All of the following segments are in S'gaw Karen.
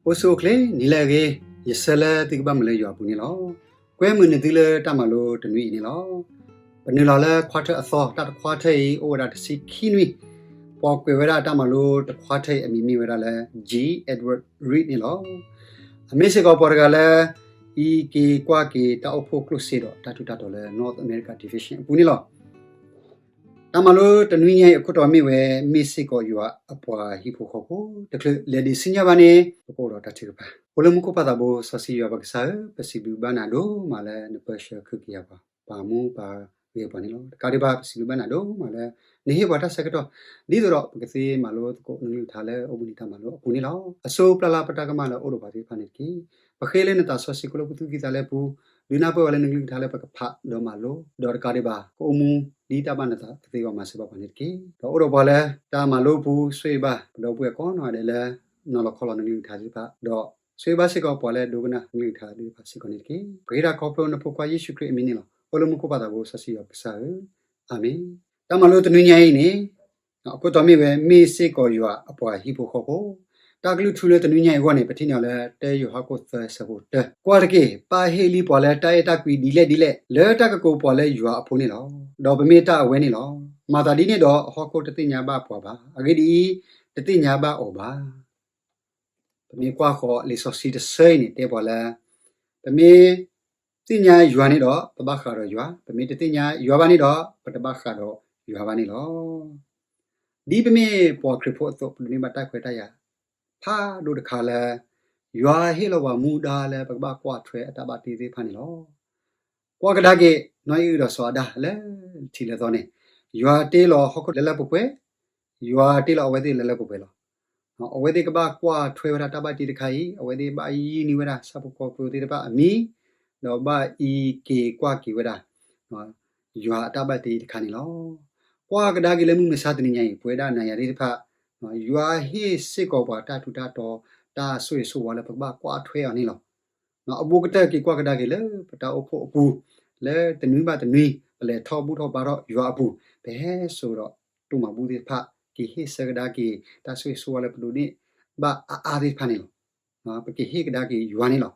အိၣ်ဆူၣ်အိၣ်ချ့ နံၤလၢအဂ့ၤ, ယဆၢလၢသုကဘၣ်မုာ်လၢယွၤအပူၤန့ၣ်လီၤ. ကွဲမုာ်နသုလၢတၢ်မၤလိတနွံအံၤန့ၣ်လီၤ. ပနုာ်လီၤလၢခွါထၢၣ်အသီ, တၢ်တခွါထၢၣ်အံၤ အိၣ်ဝဲဒၣ်တဆံခံနွံ, ပှၤကွဲးဝဲဒၣ်တၢ်မၤလိတခွါထၢၣ်အံၤ အမံၤမ့ၢ်ဝဲဒၣ်လၢ G Edward Reed န့ၣ်လီၤ. အမ့ၢ်စ့ၢ်ကီးပှၤတဂၤလၢ အံးက့ၤကွၢ်က့ၤတၢ်အိၣ်ဖှိၣ်ကျိၣ်စ့ဒီးတၢ်ထူးတၢ်တီၤလၢ North America Division အပူၤန့ၣ်လီၤ. တၢ်မၤလိတနွံညါအံၤအခိၣ်တီမ့ၢ်ဝဲ မ့ၢ်စ့ၢ်ကီးယွၤအပှၤဟံၣ်ဖိဃီဖိ, တချုးလဲၤဒံးဆူညါဘၣ်န့ၣ် ပကအိၣ်ဒီးတၢ်ထုကဖၣ်. အိၣ်လၢမူခိၣ်ပၢ်သးဘိစီဆှံယွၤပကစၢ်ဧၢ, ပစံးဘျုးဘၣ်နၤဒိၣ်မးလၢနပၢဆှၢခုကယၤပှၤ, ပာ်မူပာ်ဂဲၤပှၤန့ၣ်လီၤ. တကးဒံးဘၣ် ပစံးဘျုးဘၣ်နၤဒိၣ်မးလၢ နဟ့ၣ်ပှၤတၢ်ဆၢကတီၢ် ဒ်သိးဒီးပကသ့မၤလိသကိးနကလုၢ်ကထါလၢအိၣ်ဘှံးနံၤတၢ်မၤလိအပူၤန့ၣ်လီၤ. အစိပျၢ်လၢပတၢ်ကမၣ်လၢအိၣ်ဒီးပှၤသ့ၣ်တဖၣ်န့ၣ်တက့ၢ်. ပဃ့လၢနသးစီဆှံခီဖျိပသူၣ်ကံၢ်သးလဲပူၤ, ဒုးနၢ်ပၢၢ်ဝဲလၢနကလုၢ်ကထါလၢပကဖးဒီးမၤလိ, ဒီးတကးဒံးဘၣ် ကအိၣ်မူဒ်တၢ်ဘၣ်နသးကသ့အဂီၢ် မၤစၢၤဘၣ်ပှၤန့ၣ်တက့ၢ်. ဒီးအိၣ်ဒီးပှၤလၢတၢ်မၤလိပူၤ ဆိၣ်ဂ့ၤဘၣ်ပဒီပုၢ်ဝဲၢ်ကိးနီၢ်ဂၤဒဲးလၢ နီၤလီၤခီလီၤနကလုၢ်ကထါသ့ၣ်တဖၣ်, ဒီးဆိၣ်ဂ့ၤဘၣ်စ့ၢ်ကီးပှၤလၢဒိကနၣ်နကလုၢ်ကထါသ့ၣ်တဖၣ်စ့ၢ်ကီးန့ၣ်တက့ၢ်. ပဃ့တၢ်ခီဖျိနဖိခွါယ့ၣ်ၡူးခရံာ်အမံၤန့ၣ်လီၤ. အိၣ်လၢမူခိၣ်ပၢ်သးဘိစီဆှံယွၤပကစၢ်ဧၢ, အၤမ့ၣ်. တၢ်မၤလိတနွံညါအံၤန့ၣ် အခိၣ်တီမ့ၢ်ဝဲ မ့ၢ်စ့ၢ်ကီးယွၤအပှၤဟံၣ်ဖိဃီဖိ. တၢ်ကလုၢ်ထူလၢတနွံညါအံၤအဂီၢ်န့ၣ် ပထံၣ်န့ၢ်အီၤလၢ တၢယိၤဟၣ်ခိၣ်သၢဆၢဖိတၢ, ကွၢ်တက့ၢ်, ပၢ်ဟ့ၣ်လံပှၤလၢတၢ်အဲၣ်တၢ်ကွံဒ်လဲၣ်ဒ်လဲၣ် လၢတၢ်ကကိးပှၤလၢယွၤအဖိန့ၣ်လီၤ. ဒီးပမ့ၢ်တၢ်အဝဲန့ၣ်လီၤ. မၤသးဒ်န့ၣ်ဒီး အဟီၣ်ခိၣ်တသ့ၣ်ညါဘၣ်ပှၤဘၣ်. အဂ့ၢ်ဒ်အံၤ, တသ့ၣ်ညါဘၣ်အီၤဘၣ်. ပမ့ၢ်ကွၢ်ဃီၤလံာ်စီဆှံတဆၢအံၤန့ၣ် တဲပှၤလၢ ပမ့ၢ်သ့ၣ်ညါယွၤန့ၣ်ဒီး ပဘၣ်ဃးဒီးယွၤ, ပမ့ၢ်တသ့ၣ်ညါယွၤဘၣ်န့ၣ်ဒီး ပတဘၣ်ဃးဒီးယွၤဘၣ်န့ၣ်လီၤ. ဒ်ပမ့ၢ်ပှၤခရံာ်ဖိအသိး ပဒိးန့ၢ်ဘၣ်တၢ်ခွဲးတၢ်ယာ် ဖးဒိၣ်တခါလၢ ယွၤဟ့ၣ်လီၤပှၤမူဒါလၢပကဘၣ်ကွၢ်ထွဲအတၢ်ဘၣ်တ့သ့ၣ်တဖၣ်န့ၣ်လီၤ. ကွၢ်ကဒါက့ၤ နီၢ်အံၣ်အုၣ်ဒီးစီၤအၤဒၣ်လၢထံးလၢသီန့ၣ်, ယွၤတ့လီၤဟီၣ်ခိၣ်လၢလၢပှဲၤပှဲၤ, ယွၤတ့လီၤအဝဲသ့ၣ်လၢလၢပှဲၤပှဲၤလီၤ. အဝဲသ့ၣ်ကဘၣ်ကွၢ်ထွဲဝဲဒၣ်တၢ်ဘၣ်တ့တခါအံၤ, အဝဲသ့ၣ်ဘၣ်ယံၤန့ၢ်ဝဲဒၣ်ဆၣ်ဖိကီၢ်ဖိသ့ၣ်တဖၣ်အမံၤ, ဒီးဘၣ်အံးက့ၤကွၢ်က့ၤဝဲဒၣ် ယွၤအတၢ်ဘၣ်တ့တခါန့ၣ်လီၤ. ကွၢ်ကဒါက့ၤလၢမုၢ်မဆါတနံၤညါအံၤ ပဝဲဒၣ်နၤယၤသ့ၣ်တဖၣ်, ယွၤဟ့ၣ်စ့ၢ်ကီးပှၤတၢ်ထူးတၢ်တီၤ တၢ်ဆိၣ်ဂ့ၤဆိၣ်ဝါလၢပကဘၣ်ကွၢ်ထွဲအီၤန့ၣ်လီၤ. အဘူးကတၢၢ်က့ၤကွၢ်ကဒါက့ၤလၢပတၢ်အိၣ်ဖှိၣ်အပူၤ, လၢတနွံဘၣ်တနွံ ပလဲၤထီၣ်ဘူၣ်ထီၣ်ဘါထီၣ်ယွၤအပူၤ, ပဟဲစိာ်ဒီးတိၢ်မၤဘူၣ်သ့ၣ်တဖၣ်, က့ၤဟ့ၣ်ဆၢကဒါက့ၤ တၢ်ဆိၣ်ဂ့ၤဆိၣ်ဝါလၢပဒိးန့ၢ်ဘၣ်အါအါသ့ၣ်တဖၣ်န့ၣ်လီၤ. ပက့ၤဟ့ၣ်ကဒါက့ၤယွၤန့ၣ်လီၤ.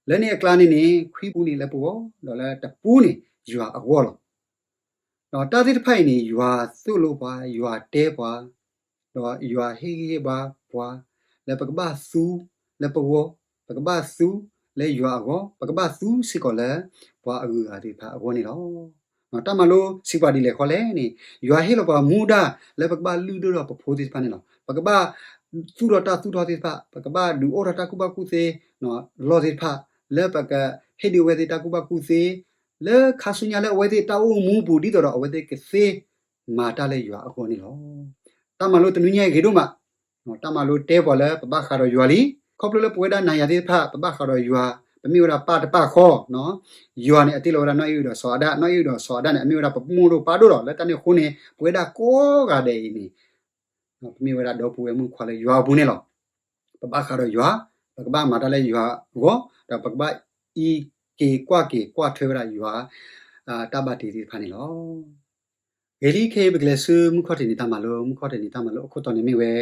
လၢန့ၣ်အကျါန့ၣ်န့ၣ် ခွံပူန့ၣ်လၢပဂီၢ်, ဒီးလၢတပူန့ၣ်ယွၤအဂီၢ်လီၤ. ဒီးတၢ်သ့ၣ်တဖၣ်အံၤန့ၣ် ယွၤသိၣ်လိပှၤ, ယွၤတဲပှၤ, ဒီးယွၤဟ့ၣ်ဂံၢ်ဟ့ၣ်ဘါပှၤ, လၢပကဘၣ်သူလၢပဂီၢ်, ပကဘၣ်သူလၢယွၤအဂီၢ်, ပကဘၣ်သူစ့ၢ်ကီးလၢ ပှၤအဂုၤအဂၤသ့ၣ်တဖၣ်အဂီၢ်န့ၣ်လီၤ. တၢ်မၤလိစံးပှၤဒ်လဲၣ်ဃီလဲၣ်န့ၣ်, ယွၤဟ့ၣ်လီၤပှၤမူဒါလၢပကဘၣ်လုၢ်ဒိၣ်ထီၣ်ပဖိသ့ၣ်တဖၣ်န့ၣ်လီၤ. ပကဘၣ်သူၣ်ထီၣ်တၢ်သူၣ်ထီၣ်သ့ၣ်တဖၣ်, ပကဘၣ်ဒုးအိၣ်ထီၣ်တၢ်ကူၣ်ဘၣ်ကူၣ်သ့ လီၢ်သ့ၣ်တဖၣ်, လၢပကဟ့ၣ်ဒုးအဝဲသ့ၣ်တၢ်ကူၣ်ဘၣ်ကူၣ်သ့ လၢခါဆူညါလၢအဝဲသ့ၣ်တၢ်အိၣ်မူအပူၤ ဒ်သိးဒီးအဝဲသ့ၣ်ကသ့မၤတၢ်လၢယွၤအဂီၢ်န့ၣ်လီၤ. တၢ်မၤလိတနွံညါအံၤဂ့ၤဒိၣ်မး, တၢ်မၤလိတဲပှၤလၢပဘၣ်ဃးဒီးယွၤလံ, ခီဖျိလၢပဝဲဒၣ်နၤယၤသ့ၣ်တဖၣ် ပဘၣ်ဃးဒီးယွၤ, ပမ့ၢ်ဝဲဒၣ်ပၢ်တပၢ်ဃီ, ယွၤန့ၣ်အတ့လီၤဝဲဒၣ်နီၢ်အံၣ်အုၣ်ဒီးစီၤအၤဒၣ်, နီၢ်အံၣ်အုၣ်ဒီးစီၤအၤဒၣ်န့ၣ် အမ့ၢ်ဝဲဒၣ်ပမိၢ်ဒိၣ်ပၢ်ဒိၣ်လီၤ. လၢတၢ်န့ၣ်အဃိန့ၣ် ပဝဲဒၣ်ကိးဂၤဒဲးအံၤန့ၣ် ပမ့ၢ်ဝဲဒၣ်ဒီပုၢ်ဝဲၢ်မုၣ်ခွါလၢယွၤအပူၤန့ၣ်လီၤ. ပဘၣ်ဃးဒီးယွၤ, ပကဘၣ်မၤတၢ်လၢယွၤအဂီၢ်, ဒီးပကဘၣ်အံးက့ၤကွၢ်က့ၤကွၢ်ထွဲဝဲဒၣ်ယွၤ တၢ်ဘၣ်တ့သ့ၣ်တဖၣ်န့ၣ်လီၤ. ဂ့ၤလံခဲအံၤ ပကလဲၤဆူမုၢ်ခီၣ်ထံးနံၤတၢ်မၤလိ, မုၢ်ခီၣ်ထံးနံၤတၢ်မၤလိအခိၣ်တီန့ၣ်မ့ၢ်ဝဲ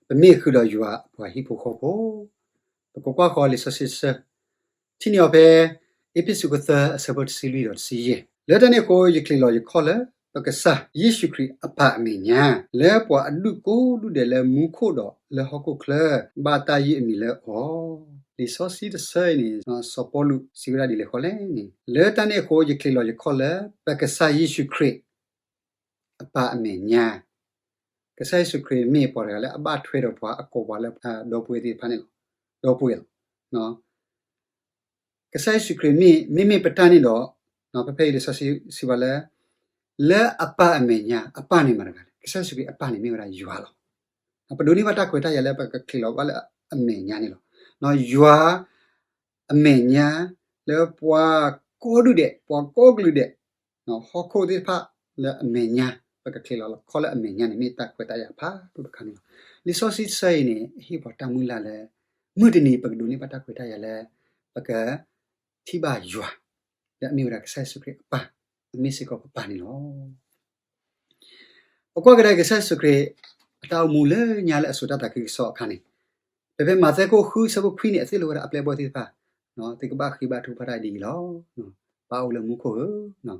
ပမ့ၢ်ဃုာ်ဒီးယွၤအပှၤဟံၣ်ဖိဃီဖိ, ပကကွၢ်ဃီၤလံာ်စီဆှံတဆၢ, ထံၣ်န့ၢ်အီၤဖဲ အ့းဖ့းစူး သၢအဆၢဖိတဆံလွံၢ်ဒီးတဆံယဲၢ်, လၢတၢ်န့ၣ်အဃိ ယချံးလီၤယခီၣ်လၢ ပကစၢ်ယ့ၣ်ၡူးခရံာ်အပၢ်အမဲာ်ညါ, လၢပှၤအဒူၣ်ကိးဒူၣ်ဒဲးလၢမူခိၣ်ဒီးလၢဟီၣ်ခိၣ်ချၢ ဘၣ်တၢ်ယုၢ်အမံၤလၢအီၤ. လံာ်စီဆှံတဆၢအံၤန့ၣ် စီၤပီလူးစံးဝဲဒၣ်ဒ်လဲၣ်ဃီလဲၣ်န့ၣ်, လၢတၢ်န့ၣ်အဃိ ယချံးလီၤယခီၣ်လၢ ပကစၢ်ယ့ၣ်ၡူးခရံာ် အပၢ်အမဲာ်ညါ, ကစၢ်ယ့ၣ်ၡူးခရံာ်မ့ၢ်ပှၤတဂၤလၢအဘၣ်ထွဲဒီးပှၤအကိးပှၤလၢ ဒီပုၢ်ဝဲၢ်သ့ၣ်တဖၣ်န့ၣ်လီၤ. ဒီပုၢ်ဝဲၢ်လီၤ. ကစၢ်ယ့ၣ်ၡူးခရံာ်မ့ၢ်, မ့မ့ၢ်ပတၢ်န့ၣ်ဒီး, ဖဲဖဲအံၤလံာ်စီဆှံစံးဘၣ်လၢ လၢအပၢ်အမဲာ်ညါ, အပၢ်န့ၣ်မတၤတဂၤလဲၣ်. ကစၢ်ယ့ၣ်ၡူးခရံာ်အပၢ်န့ၣ်မ့ၢ်ဝဲဒၣ်ယွၤလီၤ. ပဒိးန့ၢ်ဘၣ်တၢ်ခွဲးတၢ်ယာ်လၢပကချံးလီၤဘၣ်လၢအမဲာ်ညါန့ၣ်လီၤ. ယွၤအမဲာ်ညါ လၢပှၤကိးဒူၣ်ဒဲး, ပှၤကိးကလုာ်ဒဲး, ဟီၣ်ခိၣ်သ့ၣ်တဖၣ်လၢအမဲာ်ညါ, ပကချံးလီၤခီၣ်လၢအမဲာ်ညါန့ၣ် မ့ၢ်တၢ်ခွဲးတၢ်ယာ်ဖးဒိၣ်တခါန့ၣ်လီၤ. လံာ်စီဆှံတဆၢအံၤန့ၣ် အဟ့ၣ်ပှၤတၢ်မုၢ်လၢ်လၢ မုၢ်တနံၤပကဒိးန့ၢ်ဘၣ်တၢ်ခွဲးတၢ်ယာ်လၢ ပက ထံၣ်ဘၣ်ယွၤ လၢအမ့ၢ်ဝဲဒၣ်ကစၢ်ယ့ၣ်ၡူးခရံာ်အပၢ်, အမ့ၢ်စ့ၢ်ကီးပပၢ်န့ၣ်လီၤ. ပကွၢ်ကဒါက့ၤကစၢ်ယ့ၣ်ၡူးခရံာ် အတၢ်အိၣ်မူလၢညါလၢအစိၤတၢ်သးခုကစီၣ်အခါန့ၣ်, ဖဲဖဲမးသဲခိၣ်ဃုဆၢဖိခွံန့ၣ် အသ့ၣ်လိဝဲဒၣ်အပျဲၢ်အဘီၣ်သ့ၣ်တဖၣ်, သုကဘၣ်ဃ့ဘါထုကဖၣ်တၢ်ဒ်အံၤလီၤ. ပၢ်အိၣ်လၢမူခိၣ်ဧၢ,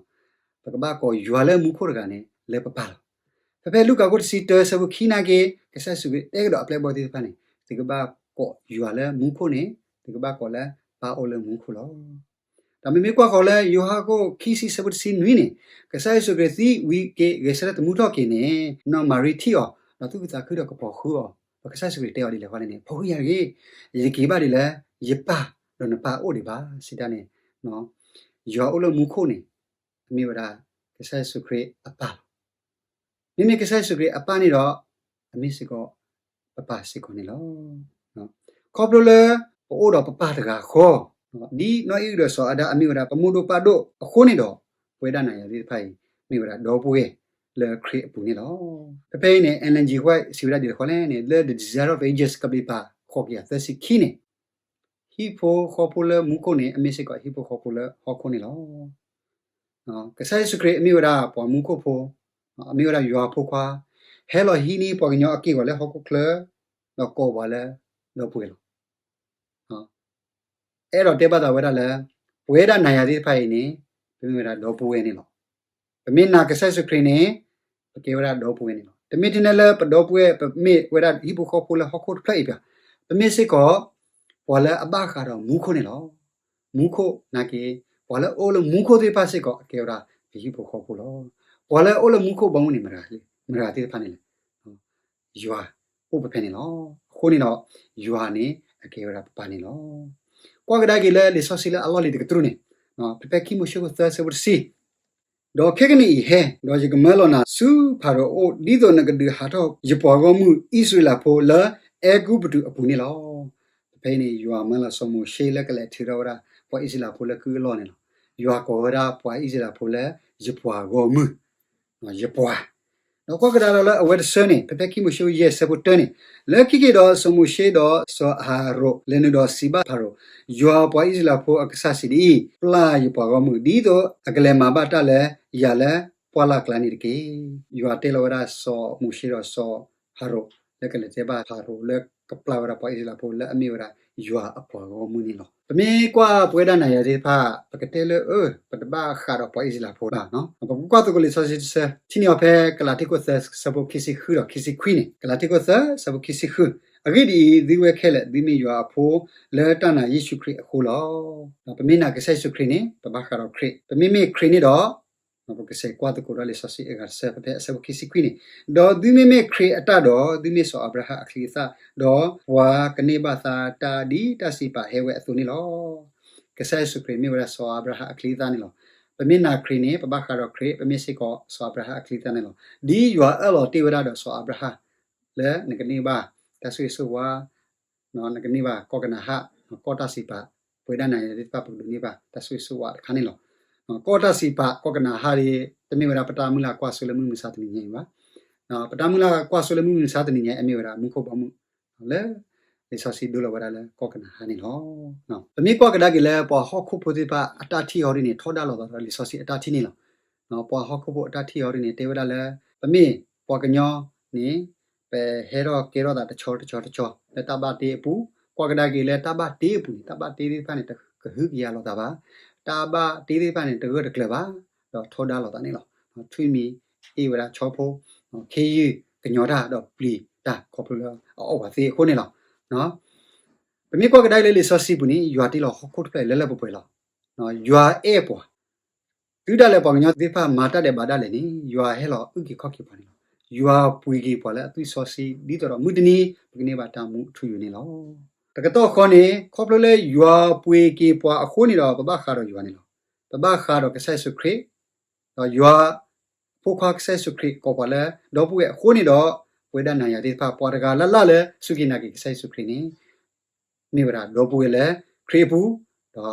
ပကဘၣ်ကိးယွၤလၢမူခိၣ်တဂၤန့ၣ် လၢပပၢ်လီၤ. ဖဲဖဲလူၤကၣ်ခိၣ်တဆံတၢဆၢဖိခံနာ်က့ ကစၢ်ယ့ၣ်ၡူးခရံာ်တဲကဒီးအပျဲၢ်အဘီၣ်သ့ၣ်တဖၣ်န့ၣ် သုကဘၣ်ကိးယွၤလၢမူခိၣ်န့ၣ် သုကဘၣ်ကိးလၢပၢ်အိၣ်လၢမူခိၣ်လီၤ. ဒီးမ့မ့ၢ်ကွၢ်ဃီၤလၢယိၤဟၣ်ခိၣ်ခံဆံဆၢဖိတဆံနွံန့ၣ် ကစၢ်ယ့ၣ်ၡူးခရံာ်သံဝံၤက့ၤဂဲၤဆၢထၢၣ်တမူထီၣ်က့ၤန့ၣ် နီၢ်မၤရံထံၣ်အီၤ ဒီးသူၣ်ခုသးခုဒီးကပီၤဃုအီၤ, ဒီးကစၢ်ယ့ၣ်ၡူးခရံာ်တဲအီၤဒ်လဲၣ်ဃီလဲၣ်န့ၣ် ဖိခွါယၤတဂ့ၤ, ယက့ၤဘၣ်ဒ်လၢ ယပၢ်ဒီးနပၢ်အိၣ်ဒံးဘၣ် စံးတၢ်န့ၣ်, ယွၤအိၣ်လၢမူခိၣ်န့ၣ် အမ့ၢ်ဝဲဒၣ် ကစၢ်ယ့ၣ်ၡူးခရံာ်အပၢ်လီၤ. မ့မ့ၢ်ကစၢ်ယ့ၣ်ၡူးခရံာ်အပၢ်န့ၣ်ဒီး အမ့ၢ်စ့ၢ်ကီး ပပၢ်စ့ၢ်ကီးန့ၣ်လီၤ. ခီဖျိလၢ ပအိၣ်ဒီးပပၢ်တဂၤဃီ, ဒ်နီၢ်အံၣ်အုၣ်ဒီးစီၤအၤဒၣ်အမ့ၢ်ဝဲဒၣ်ပမိၢ်ဒိၣ်ပၢ်ဒိၣ်အဃိန့ၣ်ဒီး ပဝဲဒၣ်နၤယၤသ့ၣ်တဖၣ်အံၤ မ့ၢ်ဝဲဒၣ်ဒီပုၢ်ဝဲၢ်လၢခရံာ်အပူၤန့ၣ်လီၤ. ဖဲဖဲအံၤန့ၣ် Ellen G. White စံးဝဲဒၣ်ဒ်လဲၣ်ဃီလဲၣ်န့ၣ် လၢ The Desire of Ages ကဘျံးပၤဃိးကယၤသၢဆံခံန့ၣ် ဟံၣ်ဖိဃီဖိလၢမူခိၣ်န့ၣ် အမ့ၢ်စ့ၢ်ကီးဟံၣ်ဖိဃီဖိလၢဟီၣ်ခိၣ်န့ၣ်လီၤ. ကစၢ်ယ့ၣ်ၡူးခရံာ်အမ့ၢ်ဝဲဒၣ်ပှၤမူခိၣ်ဖိ, အမ့ၢ်ဝဲဒၣ်ယွၤအဖိခွါ, ဟဲလီၤဟံးန့ၢ်ပှၤကညီအက့ၢ်အဂီၤလၢဟီၣ်ခိၣ်ချၢ, ဒီးကိးပှၤလၢဒီပုၢ်ဝဲၢ်လီၤ. အဲၣ်ဒိးတဲဘၣ်သးဝဲဒၣ်လၢ ပဝဲဒၣ်နၤယၤသ့ၣ်တဖၣ်အံၤန့ၣ် ပမ့ၢ်ဝဲဒၣ်ဒီပုၢ်ဝဲၢ်န့ၣ်လီၤ. ပမ့ၢ်နာ်ကစၢ်ယ့ၣ်ၡူးခရံာ်န့ၣ် ပကဲဝဲဒၣ်ဒီပုၢ်ဝဲၢ်န့ၣ်လီၤ. တမ့ၢ်ထဲန့ၣ်လၢပဒီပုၢ်ဝဲၢ် ပမ့ၢ်ဝဲဒၣ်ဟံၣ်ဖိဃီဖိလၢဟီၣ်ခိၣ်တဖျၢၣ်အံၤဘၣ်. ပမ့ၢ်စ့ၢ်ကီး ပှၤလၢအဘၣ်ဃးဒီးမူခိၣ်န့ၣ်လီၤ. မူခိၣ်နာ်က့ ပှၤလၢအအိၣ်လၢမူခိၣ်သ့ၣ်တဖၣ်စ့ၢ်ကီး အကဲဝဲဒၣ်ပဟံၣ်ဖိဃီဖိလီၤ. ပှၤလၢအအိၣ်လၢမူခိၣ်ဘီမုၢ်န့ၣ် မတၤသ့ၣ်တဖၣ်န့ၣ်လဲၣ်. ယွၤအိၣ်ဖဲဖဲန့ၣ်လီၤ. အဃိန့ၣ်ဒီး ယွၤန့ၣ်အကဲဝဲဒၣ်ပပၢ်န့ၣ်လီၤ. ကွၢ်ကဒါက့ၤလၢလံာ်စီဆှံလၢအလီၢ်လံၤတကတြူၢ်န့ၣ်, ဖဲဖဲခံမိၤၡ့ခိၣ်သၢဆၢဖိတဆံ, ဒီးခဲကနံၣ်အံၤဟဲ, ဒီးယကမၢလီၤနၤဆူဖၤရိၤအအိၣ် ဒ်သိးနကဒုးဟးထီၣ်ယပှၤဂီၢ်မုၢ်အံၣ်စရ့လးဖိလၢအဲၤကူပတူးအပူၤန့ၣ်လီၤ. ဖဲအံၤန့ၣ် ယွၤမၢလီၤစီၤမိၤၡ့လၢကလဲၤထုးထီၣ်ဝဲဒၣ် ပှၤအံၣ်စရ့လးဖိလၢကုၢ်အလီၢ်န့ၣ်လီၤ. ယွၤကိးဝဲဒၣ်ပှၤအံၣ်စရ့လးဖိလၢ ယပှၤဂီၢ်မုၢ် ယပှၤ, ဒီးကွၢ်ကဒါဒီးလၢအဝဲတဆၢန့ၣ် ဖဲဖဲခံမိၤၡ့ယဲၢ်ဆၢဖိတၢန့ၣ်, လၢခံက့ၤဒီးစီၤမိၤၡ့ဒီးစီၤအၤဟရိၣ်လဲၤနုာ်ဒီးစံးဘၣ်ဖၤရိၤ, ယွၤပှၤအံၣ်စရ့လးဖိအကစၢ်စံးဒ်အံၤ, ပျၢ်ယပှၤဂီၢ်မုၢ် ဒ်သိးအကလဲၤမၤဘၣ်တၢ်လၢယၤလၢပှၢ်လၢ်ကျါန့ၣ်တက့ၢ်. ယွၤတဲလီၤဝဲဒၣ်စီၤမိၤၡ့ဒီးစီၤအၤဟရိၣ် လၢကလဲၤတဲဘၣ်ဖၤရိၤလၢကပျၢ်ဝဲဒၣ်ပှၤအံၣ်စရ့လးဖိလၢအမ့ၢ်ဝဲဒၣ်ယွၤအပှၤဂီၢ်မုၢ်န့ၣ်လီၤ. ပမ့ၢ်ကွၢ်ပဝဲဒၣ်နၤယၤသ့ၣ်တဖၣ် ပကတဲလၢအၢ ပတဘၣ်ဃးဒီးပှၤအံၣ်စရ့လးဖိဘၣ်. ပကကွၢ်သကိးလံာ်စီဆှံတဆၢ ထံၣ်န့ၢ်အီၤဖဲကလၤတံခိၣ်သၢဆၢဖိခံဆံဃုဒီးခံဆံခွံန့ၣ်, ကလၤတံခိၣ်သၢဆၢဖိခံဆံဃု, အဂ့ၢ်ဒ်အံၤ, သုဝဲခဲလၢာ် သုမ့ၢ်ယွၤအဖိလၢတၢ်နာ်ယ့ၣ်ၡူးခရံာ်အဃိလီၤ. ပမ့ၢ်နာ်ကစၢ်ယ့ၣ်ၡူးခရံာ်န့ၣ် ပဘၣ်ဃးဒီးခရံာ်, ပမ့မ့ၢ်ခရံာ်န့ၣ်ဒီး ပကစဲးကွၢ်သကိးဒီးလံာ်စီဆှံအဂၤတဆၢ ဖဲဖဲအဆၢဖိခံဆံခွံန့ၣ်, ဒီးသုမ့မ့ၢ်ခရံာ်အတၢ်ဒီး သုမ့ၢ်စီၤအၤဘြၤဟၣ်အချံအသၣ်, ဒီးပှၤကန့ၢ်ဘၣ်သါတၢ်ဒ်တၢ်စံးပာ်ဟဲဝဲအသိးန့ၣ်လီၤ. ကစၢ်ယ့ၣ်ၡူးခရံာ်မ့ၢ်ဝဲဒၣ်စီၤအၤဘြၤဟၣ်အချံအသၣ်န့ၣ်လီၤ. ပမ့ၢ်နာ်ခရံာ်န့ၣ် ပဘၣ်ဃးဒီးခရံာ်, ပမ့ၢ်စ့ၢ်ကီးစီၤအၤဘြၤဟၣ်အချံအသၣ်န့ၣ်လီၤ. ဒ်ယွၤအၢၣ်လီၤတ့ၢ်ဝဲဒၣ်ဒီးစီၤအၤဘြၤဟၣ် လၢနကန့ၢ်ဘၣ်တၢ်ဆိၣ်ဂ့ၤဆိၣ်ဝါ နကန့ၢ်ဘၣ်ကီၢ်ကနၤအၣ်, ကီၢ်တၢ်စံးပာ်, ပဝဲဒၣ်နၤယၤသ့ၣ်တဖၣ် ပကဒိးန့ၢ်ဘၣ်တၢ်ဆိၣ်ဂ့ၤဆိၣ်ဝါတခါန့ၣ်လီၤ. ကီၢ်တၢ်စံးပာ် ကီၢ်ကနၤအၣ်ဒီး တမ့ၢ်ဝဲဒၣ်ပတၢ်မုၢ်လၢ်ကွၢ်စိလၢမုၢ်မဆါတနံၤညါအံၤဘၣ်. ပတၢ်မုၢ်လၢ်ကွၢ်စိလၢမုၢ်မဆါတနံၤညါအံၤ အမ့ၢ်ဝဲဒၣ်မူခိၣ်ဘီမုၢ် လၢ လံာ်စီဆှံဒိလီၤဝဲဒၣ်လၢကီၢ်ကနၤအၣ်န့ၣ်လီၤ. ပမ့ၢ်ကွၢ်ကဒါက့ၤလၢပှၤဟီၣ်ခိၣ်ဖိသ့ၣ်တဖၣ်အတၢ်ထံၣ်အီၤဒ်န့ၣ် ထီဒါလိာ်သးဒီးလံာ်စီဆှံအတၢ်ထံၣ်န့ၣ်လီၤ. ပှၤဟီၣ်ခိၣ်ဖိအတၢ်ထံၣ်အီၤဒ်န့ၣ် တဲဝဲဒၣ်လၢ ပမ့ၢ်ပှၤကညီန့ၣ် ပဟဲထီၣ်ကဲထီၣ်သးတဆီတဆီတဆီ လၢတၢ်ဘၣ်တ့အပူၤ, ကွၢ်ကဒါက့ၤလၢတၢ်ဘၣ်တ့အပူၤန့ၣ် တၢ်ဘၣ်တ့သ့ၣ်တဖၣ်န့ၣ် တကဟုကယာ်လိာ်သးဘၣ်. တၢ်ဘၣ်တ့သ့ၣ်တဖၣ်န့ၣ် တဂၢၢ်တကျၢၤဘၣ်, ဒီးထီဒါလိာ်သးန့ၣ်လီၤ. ထွံၣ်မံၤအ့ၣ်ဝဲဒၣ်ဆီဖိ, ခ့ယုၢ်ကညီၤတၢ်ဒီးပျံၤတၢ်ခီဖျိလၢအအီၣ်ပှၤသ့အဃိန့ၣ်လီၤ. ပမ့ၢ်ကွၢ်ကဒါက့ၤလၢလံာ်စီဆှံပူၤန့ၣ် ယွၤတ့လီၤဟီၣ်ခိၣ်တဖျၢၣ်အံၤလၢလၢပှဲၤပှဲၤလီၤ. ယွၤအဲၣ်ပှၤ တုၤဒၣ်လဲာ်ပှၤကညီသ့ၣ်တဖၣ်မၤတၢ်ဒဲးဘးဒၣ်လဲာ်န့ၣ် ယွၤဟဲလီၤအုၣ်က့ၤခီၣ်က့ၤပှၤန့ၣ်လီၤ. ယွၤပှ့ၤက့ၤပှၤလၢအသွံၣ်စီဆှံ ဒ်သိးဒီးမုၢ်တနံၤ ပကန့ၢ်ဘၣ်တၢ်မူအထူအယိာ်န့ၣ်လီၤ. တကတီၢ်ဃီန့ၣ် ခီဖျိလၢယွၤပှ့ၤက့ၤပှၤအဃိန့ၣ်ဒီး ပဘၣ်ဃးဒီးယွၤန့ၣ်လီၤ. ပဘၣ်ဃးဒီးကစၢ်ယ့ၣ်ၡူးခရံာ်, ဒီးယွၤအဖိခွါကစၢ်ယ့ၣ်ၡူးခရံာ် ကိးပှၤလၢဒီပုၢ်ဝဲၢ်အဃိန့ၣ်ဒီး ပဝဲဒၣ်နၤယၤသ့ၣ်တဖၣ် ပှၤတဂၤလၢ်လၢ်လၢစူၢ်က့ၤနာ်က့ၤကစၢ်ယ့ၣ်ၡူးခရံာ်န့ၣ် မ့ၢ်ဝဲဒၣ်ဒီပုၢ်ဝဲၢ်လၢခရံာ်အပူၤ,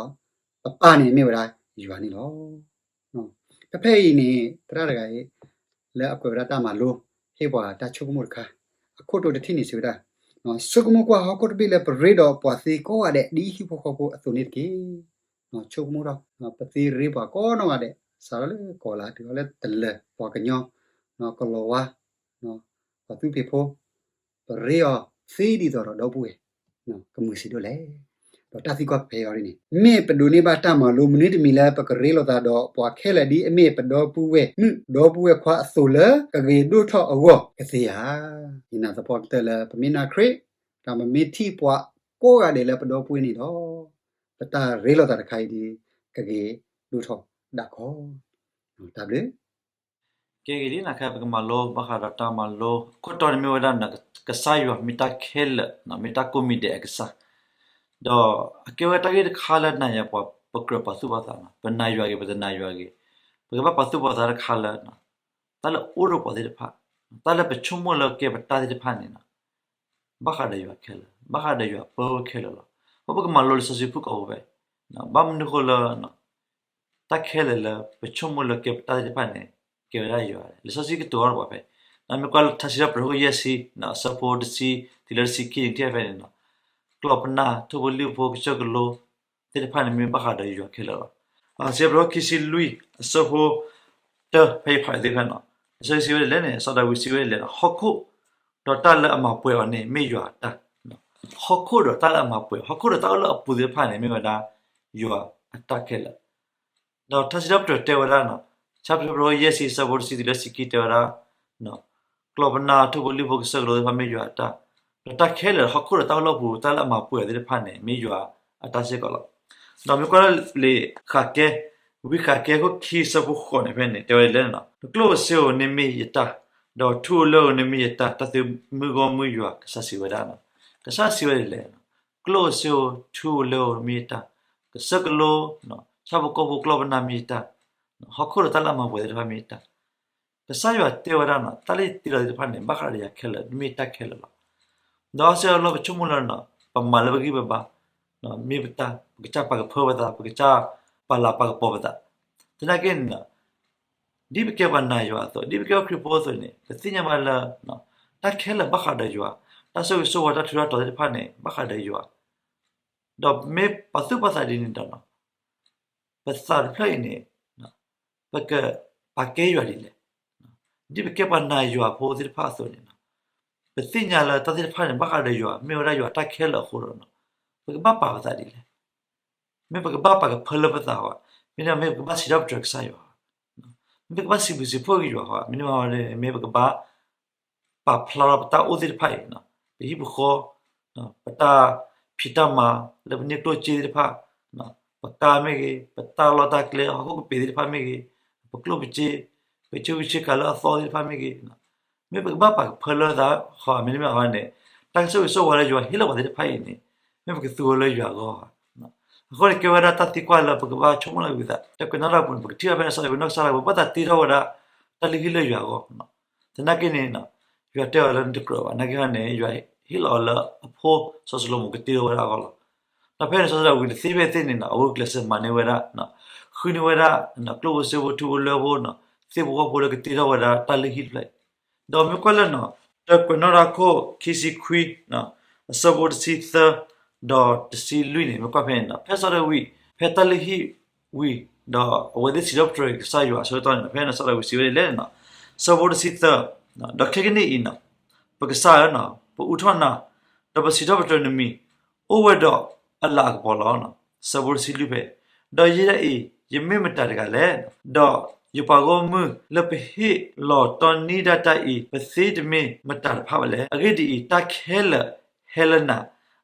ဒီးပပၢ်န့ၣ်မ့ၢ်ဝဲဒၣ်ယွၤန့ၣ်လီၤ. ဖဲဖဲအံၤန့ၣ် သရၣ်တဂၤအံၤ လၢအကွဲးဝဲဒၣ်တၢ်မၤလိ ဟ့ၣ်ပှၤတၢ်ဆိကမိၣ်တခါ, အခိၣ်တီတထံၣ်န့ၣ်စံးဝဲဒၣ်, ဆိကမိၣ်ကွၢ်ဟီၣ်ခိၣ်တဘ့ၣ်လၢပရ့ဒီးပှၤသ့ကိးဂၤဒဲး ဒ်ဟံၣ်ဖိဃီဖိအသိးန့ၣ်တက့ၢ်. ဆိကမိၣ်ထီၣ် ပသ့ရ့ပှၤကိးနီၢ်ဂၤဒဲး စးထီၣ်လၢကီၤလၤ တုၤလၢတလၢၤ ပှၤကညီ ကလီၤဝါ ပှၤသူဖံးဖိ ပရ့အီၤသ့ဒ်သိးဒီးဒီပုၢ်ဝဲၢ် ကမုာ်ဆံးဒိၣ်လဲၣ်. ဒီးတၢ်သံကွၢ်ဖဲအံၤန့ၣ် မ့ၢ်ပဒိးန့ၢ်ဘၣ်တၢ်မၤလိမနုၤတမံၤလၢပကရ့လိာ်သးဒီးပှၤခဲလၢာ်ဒ်အမ့ၢ်ပဒီပုၢ်ဝဲၢ်မုၣ် ဒီပုၢ်ဝဲၢ်ခွါအသိးလၢကဂ့ၤဒိၣ်ထီၣ်အဂီၢ်ကသ့ဧါ. ယနာ်သပှၢ်ကတၢၢ်လၢပမ့ၢ်နာ်ခရံာ် ဒီးပမ့ၢ်ထံၣ်ပှၤကိးဂၤဒဲးလၢပဒီပုၢ်ဝဲၢ်န့ၣ်ဒီး ပတၢ်ရ့လိာ်သးတခါအံၤဒ် ကဂ့ၤဒိၣ်ထီၣ်ဒၣ်ကီ တၢ်ဘျုး ကဲဂ့ၤလံ နခါ ပကမၤလိဘၣ်ဃးဒီးတၢ်မၤလိ ခိၣ်တီန့ၣ်မ့ၢ်ဝဲဒၣ် ကစၢ်ယွၤမ့ၢ်တၢ်ခဲလၢာ် မ့ၢ်တၢ်ကိးမံၤဒဲးအကစၢ်, ဒီးအကဲဝဲတၢ်ဂ့ၢ်တခါလၢနၤယၤပှၤ ပကြၢးပာ်သူၣ်ပာ်သး ပနာ်ယွၤဂ့ၤ ပတနာ်ယွၤဂ့ၤ, ပကဘၣ်ပာ်သူၣ်ပာ်သးတခါလၢ တၢ်လၢအိၣ်ဒီးပှၤသ့ၣ်တဖၣ်, တၢ်လၢပဆိကမိၣ်လၢကဲပတၢ်သ့ၣ်တဖၣ်န့ၣ် ဘၣ်ဃးဒီးယွၤခဲလၢာ်, ဘၣ်ဃးဒီးယွၤပၢဝဲခဲလၢာ်လီၤ. အဃိပကမၤလိလံာ်စီဆှံဖုၣ်ကိာ်ဖိဖဲ ဘၣ်မနုၤဃိလၢ တၢ်ခဲလၢာ်လၢပဆိကမိၣ်လၢကဲပတၢ်သ့ၣ်တဖၣ်န့ၣ် ကဲဝဲဒၣ်ယွၤ, လံာ်စီဆှံကတိၤအီၤပှၤဖဲ မ့ၢ်ကွၢ်လၢထါစံးထီၣ်ပတြၢၤခိၣ်ယဲၢ်ဆံ အဆၢဖိတဆံ တုၤလၢတဆံခံန့ၣ် ထံၣ်ဖဲန့ၣ် ကျီၢ်ပနၢ် ထိၣ်ဖိလံၣ်ဖိ ကစၢၢ်ကလိ သ့ၣ်တဖၣ်န့ၣ်မ့ၢ်ဘၣ်ဃးဒီးယွၤခဲလၢာ်လီၤ. စံးထီၣ်ပတြၢၤခိၣ်ခံဆံလွံၢ် အဆၢဖိ တၢ ဖဲအံၤဖးသ့ၣ်တဖၣ်န့ၣ် လံာ်စီဆှံစံးဝဲဒ်လဲၣ်န့ၣ် စီၤဒၤဝံးစံးဝဲဒ်လဲၣ်န့ၣ် ဟီၣ်ခိၣ် ဒီးတၢ်လၢအမၤပှဲၤအီၤန့ၣ် မ့ၢ်ယွၤအတၢ်, ဟီၣ်ခိၣ်ဒီးတၢ်လၢအမၤပှဲၤ ဟီၣ်ခိၣ်ဒီးတၢ်အိၣ်လၢအပူၤသ့ၣ်တဖၣ်န့ၣ် မ့ၢ်ဝဲဒၣ် ယွၤအတၢ်ခဲလၢာ် ဒီးထါစံးထီၣ်ပတြၢၤတဲဝဲဒၣ်န့ၣ် ထါစံးထီၣ်ပတြၢၤခိၣ်ယဲၢ်ဆံ အဆၢဖိတဆံတုၤလၢတဆံခံတဲဝဲဒၣ် ကျီၢ်ပနၢ် ထိၣ်ဖိလံၣ်ဖိ ကစၢၢ်ကလိသ့ၣ်တဖၣ်မ့ၢ်ယွၤအတၢ်, ဒီးတၢ်ခဲလၢာ် ဟီၣ်ခိၣ်ဒီးတၢ်အိၣ်လၢအပူၤ တၢ်လၢအမၤပှဲၤအီၤသ့ၣ်တဖၣ်န့ၣ် မ့ၢ်ယွၤအတၢ်စ့ၢ်ကီးလီၤ. ဒီးမ့ၢ်ကွၢ်လၢလံာ်ဃးကဲ ဝံဃးကဲခိၣ်ခံ အဆၢဖိဃိးန့ၣ်ဖဲန့ၣ် တဲဝဲဒ်လဲၣ်န့ၣ် နကျိၣ်ဧိၤစ့ဧိၤန့ၣ်မ့ၢ်ယတၢ်, ဒီးထူဧိၤလၢဧိၤန့ၣ်မ့ၢ်ယတၢ်, တၢ်သုမုၢ်ဂီၢ်မုၢ်ယွၤ ကစၢ်စံးဝဲဒၣ်န့ၣ်, ကစၢ်စံးဝဲဒ်လဲၣ်န့ၣ် ကျိၣ်ဧိၤစ့ဧိၤ ထူဧိၤလၢဧိၤမ့ၢ်ယတၢ်, ကစၢၢ်ကလိ ဆၣ်ဖိကီၢ်ဖိ ကျီၢ်ပနၢ်မ့ၢ်ယတၢ်, ဟီၣ်ခိၣ်ဒီးတၢ်လၢအမၤပှဲၤသ့ၣ်တဖၣ်မ့ၢ်ယတၢ်, ကစၢ်ယွၤတဲဝဲဒၣ်န့ၣ် တၢ်လၢယတ့လီၤသ့ၣ်တဖၣ်န့ၣ် ဘၣ်ဃးဒီးယၤခဲလၢာ် မ့ၢ်တၢ်ခဲလၢာ်လီၤ. ဒီးအါစုအါဘျီပဆိကမိၣ်လၢ ပမၤလၢပဂံၢ်ပဘါ, မ့ၢ်ပတၢ် ပကစၢ်ပာ်ကဖၢပသး ပကစၢ်ပာ်လၤပာ်ကပီၤပသး, သနာ်က့န့ၣ် ဒ်ပကဲပှၤနာ်ယွၤအသိး ဒ်ပကဲပှၤခရံာ်ဖိအသိးန့ၣ် ပသ့ၣ်ညါဘၣ်လၢ တၢ်ခဲလၢာ်ဘၣ်ဃးဒီးယွၤ, တၢ်ဆိၣ်ဂ့ၤဆိၣ်ဝါ တၢ်ထူးတၢ်တီၤသ့ၣ်တဖၣ်န့ၣ် ဘၣ်ဃးဒီးယွၤ, ဒီးပမ့ၢ်ပာ်သူၣ်ပာ်သးဒ်န့ၣ်ဒီး ပသးတဖျၢၣ်အံၤန့ၣ် ပကပာ်ကဲယွၤဒ်လဲၣ်. ဒ်ပကဲပှၤနာ်ယွၤဖိသ့ၣ်တဖၣ်အသိးန့ၣ် ပသ့ၣ်ညါလၢတၢ်သ့ၣ်တဖၣ်န့ၣ် ဘၣ်ဃးဒီးယွၤ မ့ၢ်ဝဲဒၣ်ယွၤတၢ်ခဲလၢာ်အဃိဒီး ပကဘၣ်ပာ်ပသးဒ်လဲၣ်. မ့ၢ်ပကဘၣ်ပာ်ကဖၢလၢပသးဧါ, မ့တမ့ၢ် မ့ၢ်ပကဘၣ်စံးထီၣ်ပတြၢၤကစၢ်ယွၤဧါ, မ့ၢ်ပကဘၣ်စံးဘျုးစံးဖှိၣ်က့ၤယွၤဧါ, မ့တမ့ၢ် မ့ၢ်ပကဘၣ် ပာ်ဖျါထီၣ်ပတၢ်အိၣ်သ့ၣ်တဖၣ်အံၤ, ပဟံၣ်ပဃီ, ပတၢ်ဖံးတၢ်မၤလၢပန့ၢ်ကျိၣ်စ့သ့ၣ်တဖၣ်, ပကါမ့ၢ်ဂ့ၤ, ပတၢ်လီၢ်တၢ်ကျဲ ဟီၣ်ခိၣ်ကပ့ၤသ့ၣ်တဖၣ်မ့ၢ်ဂ့ၤ, ပကျိၣ်ပစ့, ပဆ့ကၤလၢအသီသ့ၣ်တဖၣ်မ့ၢ်ဂ့ၤ, မ့ၢ်ပကဘၣ်ပာ်ကဖၢလၢသးဧါ, မ့တမ့ၢ်န့ၣ် တၢ်ကဆိၣ်ဂ့ၤဆိၣ်ဝါလၢယွၤဟ့ၣ်လီၤပှၤသ့ၣ်တဖၣ်အံၤန့ၣ် မ့ၢ်ပကသူဝဲလၢယွၤအဂီၢ်ဧါ. အဃိန့ၣ် ကဲဝဲဒၣ်တၢ်သံကွၢ်လၢပကဘၣ်ဆိကမိၣ်လီၤဝံသး, တၢ်ကွဲးနီၣ်တၢ်ပူၤန့ၣ် ပကထံၣ်ဘၣ်ဖဲန့ၣ် စီၤဒၤဝံးနီၢ်ကစၢ်ဒၣ်ဝဲ ဘၣ်သးတ့ထီၣ်ဝဲဒၣ် တၢ်လုၢ်ဟံၣ်လၢယွၤအဂီၢ်. သနာ်က့န့ၣ် ယွၤတဲအီၤလၢနတကြၢးဘၣ်, သနာ်က့န့ၣ် ယွၤဟ့ၣ်လီၤအီၤလၢအဖိ စီၤၡလိၤမိၣ်ကတ့ထီၣ်ဝဲဒၣ်အဂီၢ်လီၤ. ဒီးဖဲန့ၣ် စီၤဒၤဝံးတသ့ဖဲသ့ၣ်န့ၣ် အဝဲကျဲးစၢးမၤန့ၢ်ဝဲဒၣ်, ဃုန့ၢ်ဝဲဒၣ် ကျိၣ်ဖိစ့ဖိ ထူဖိလၢဖိ သ့ၣ်ဖိဃီဖိလၢကတ့ထီၣ်ဝဲဒၣ်တၢ်လုၢ်ဟံၣ်တဖျၢၣ်အံၤ, ဒီးမ့ၢ်ကွၢ်လၢ တၢ်ကွဲးနီၣ်တၢ်ခိၣ်ခံဆံခွံ အဆၢဖိတဆံသၢ ဒီးတဆံလွံၢ်န့ၣ် မ့ၢ်ကွၢ်ဖဲန့ၣ် ဖဲစီၤဒၤဝံး ဖဲတၢ်လုၢ်ဟံၣ်ဝံၤ ဒီးအဝဲသ့ၣ်စံးထီၣ်ပတြၢၤကစၢ်ယွၤအဆၢကတီၢ်န့ၣ် ဖဲန့ၣ် စီၤဒၤဝံးစံးဝဲဒ်လဲၣ်န့ၣ်, ဆၢဖိတဆံသၢ, ဒီးခဲကနံၣ်အံၤန့ၣ် ပကစၢ်ဧၢ, ပအူထီၣ်နၤ, ဒီးပစံးထီၣ်ပတြၢၤနမံၤ အိၣ်ဝဲဒီးအလၤအကပီၤလီၤ. ဆၢဖိတဆံလွံၢ်ဖဲ, ဒီးယဲဒၣ်အံၤ ယမ့ၢ်မတၤတဂၤလဲၣ်. ဒီးယပှၤဂီၢ်မုၢ်လၢပဟ့ၣ်လီၤတီနံဒၣ်တၢ်အံၤ ပသ့တမ့ၢ်မတၤတဖၣ်ဘၣ်လဲၣ်. အဂ့ၢ်ဒ်အံၤ, တၢ်ခဲလၢာ်ဟဲလၢနၤ,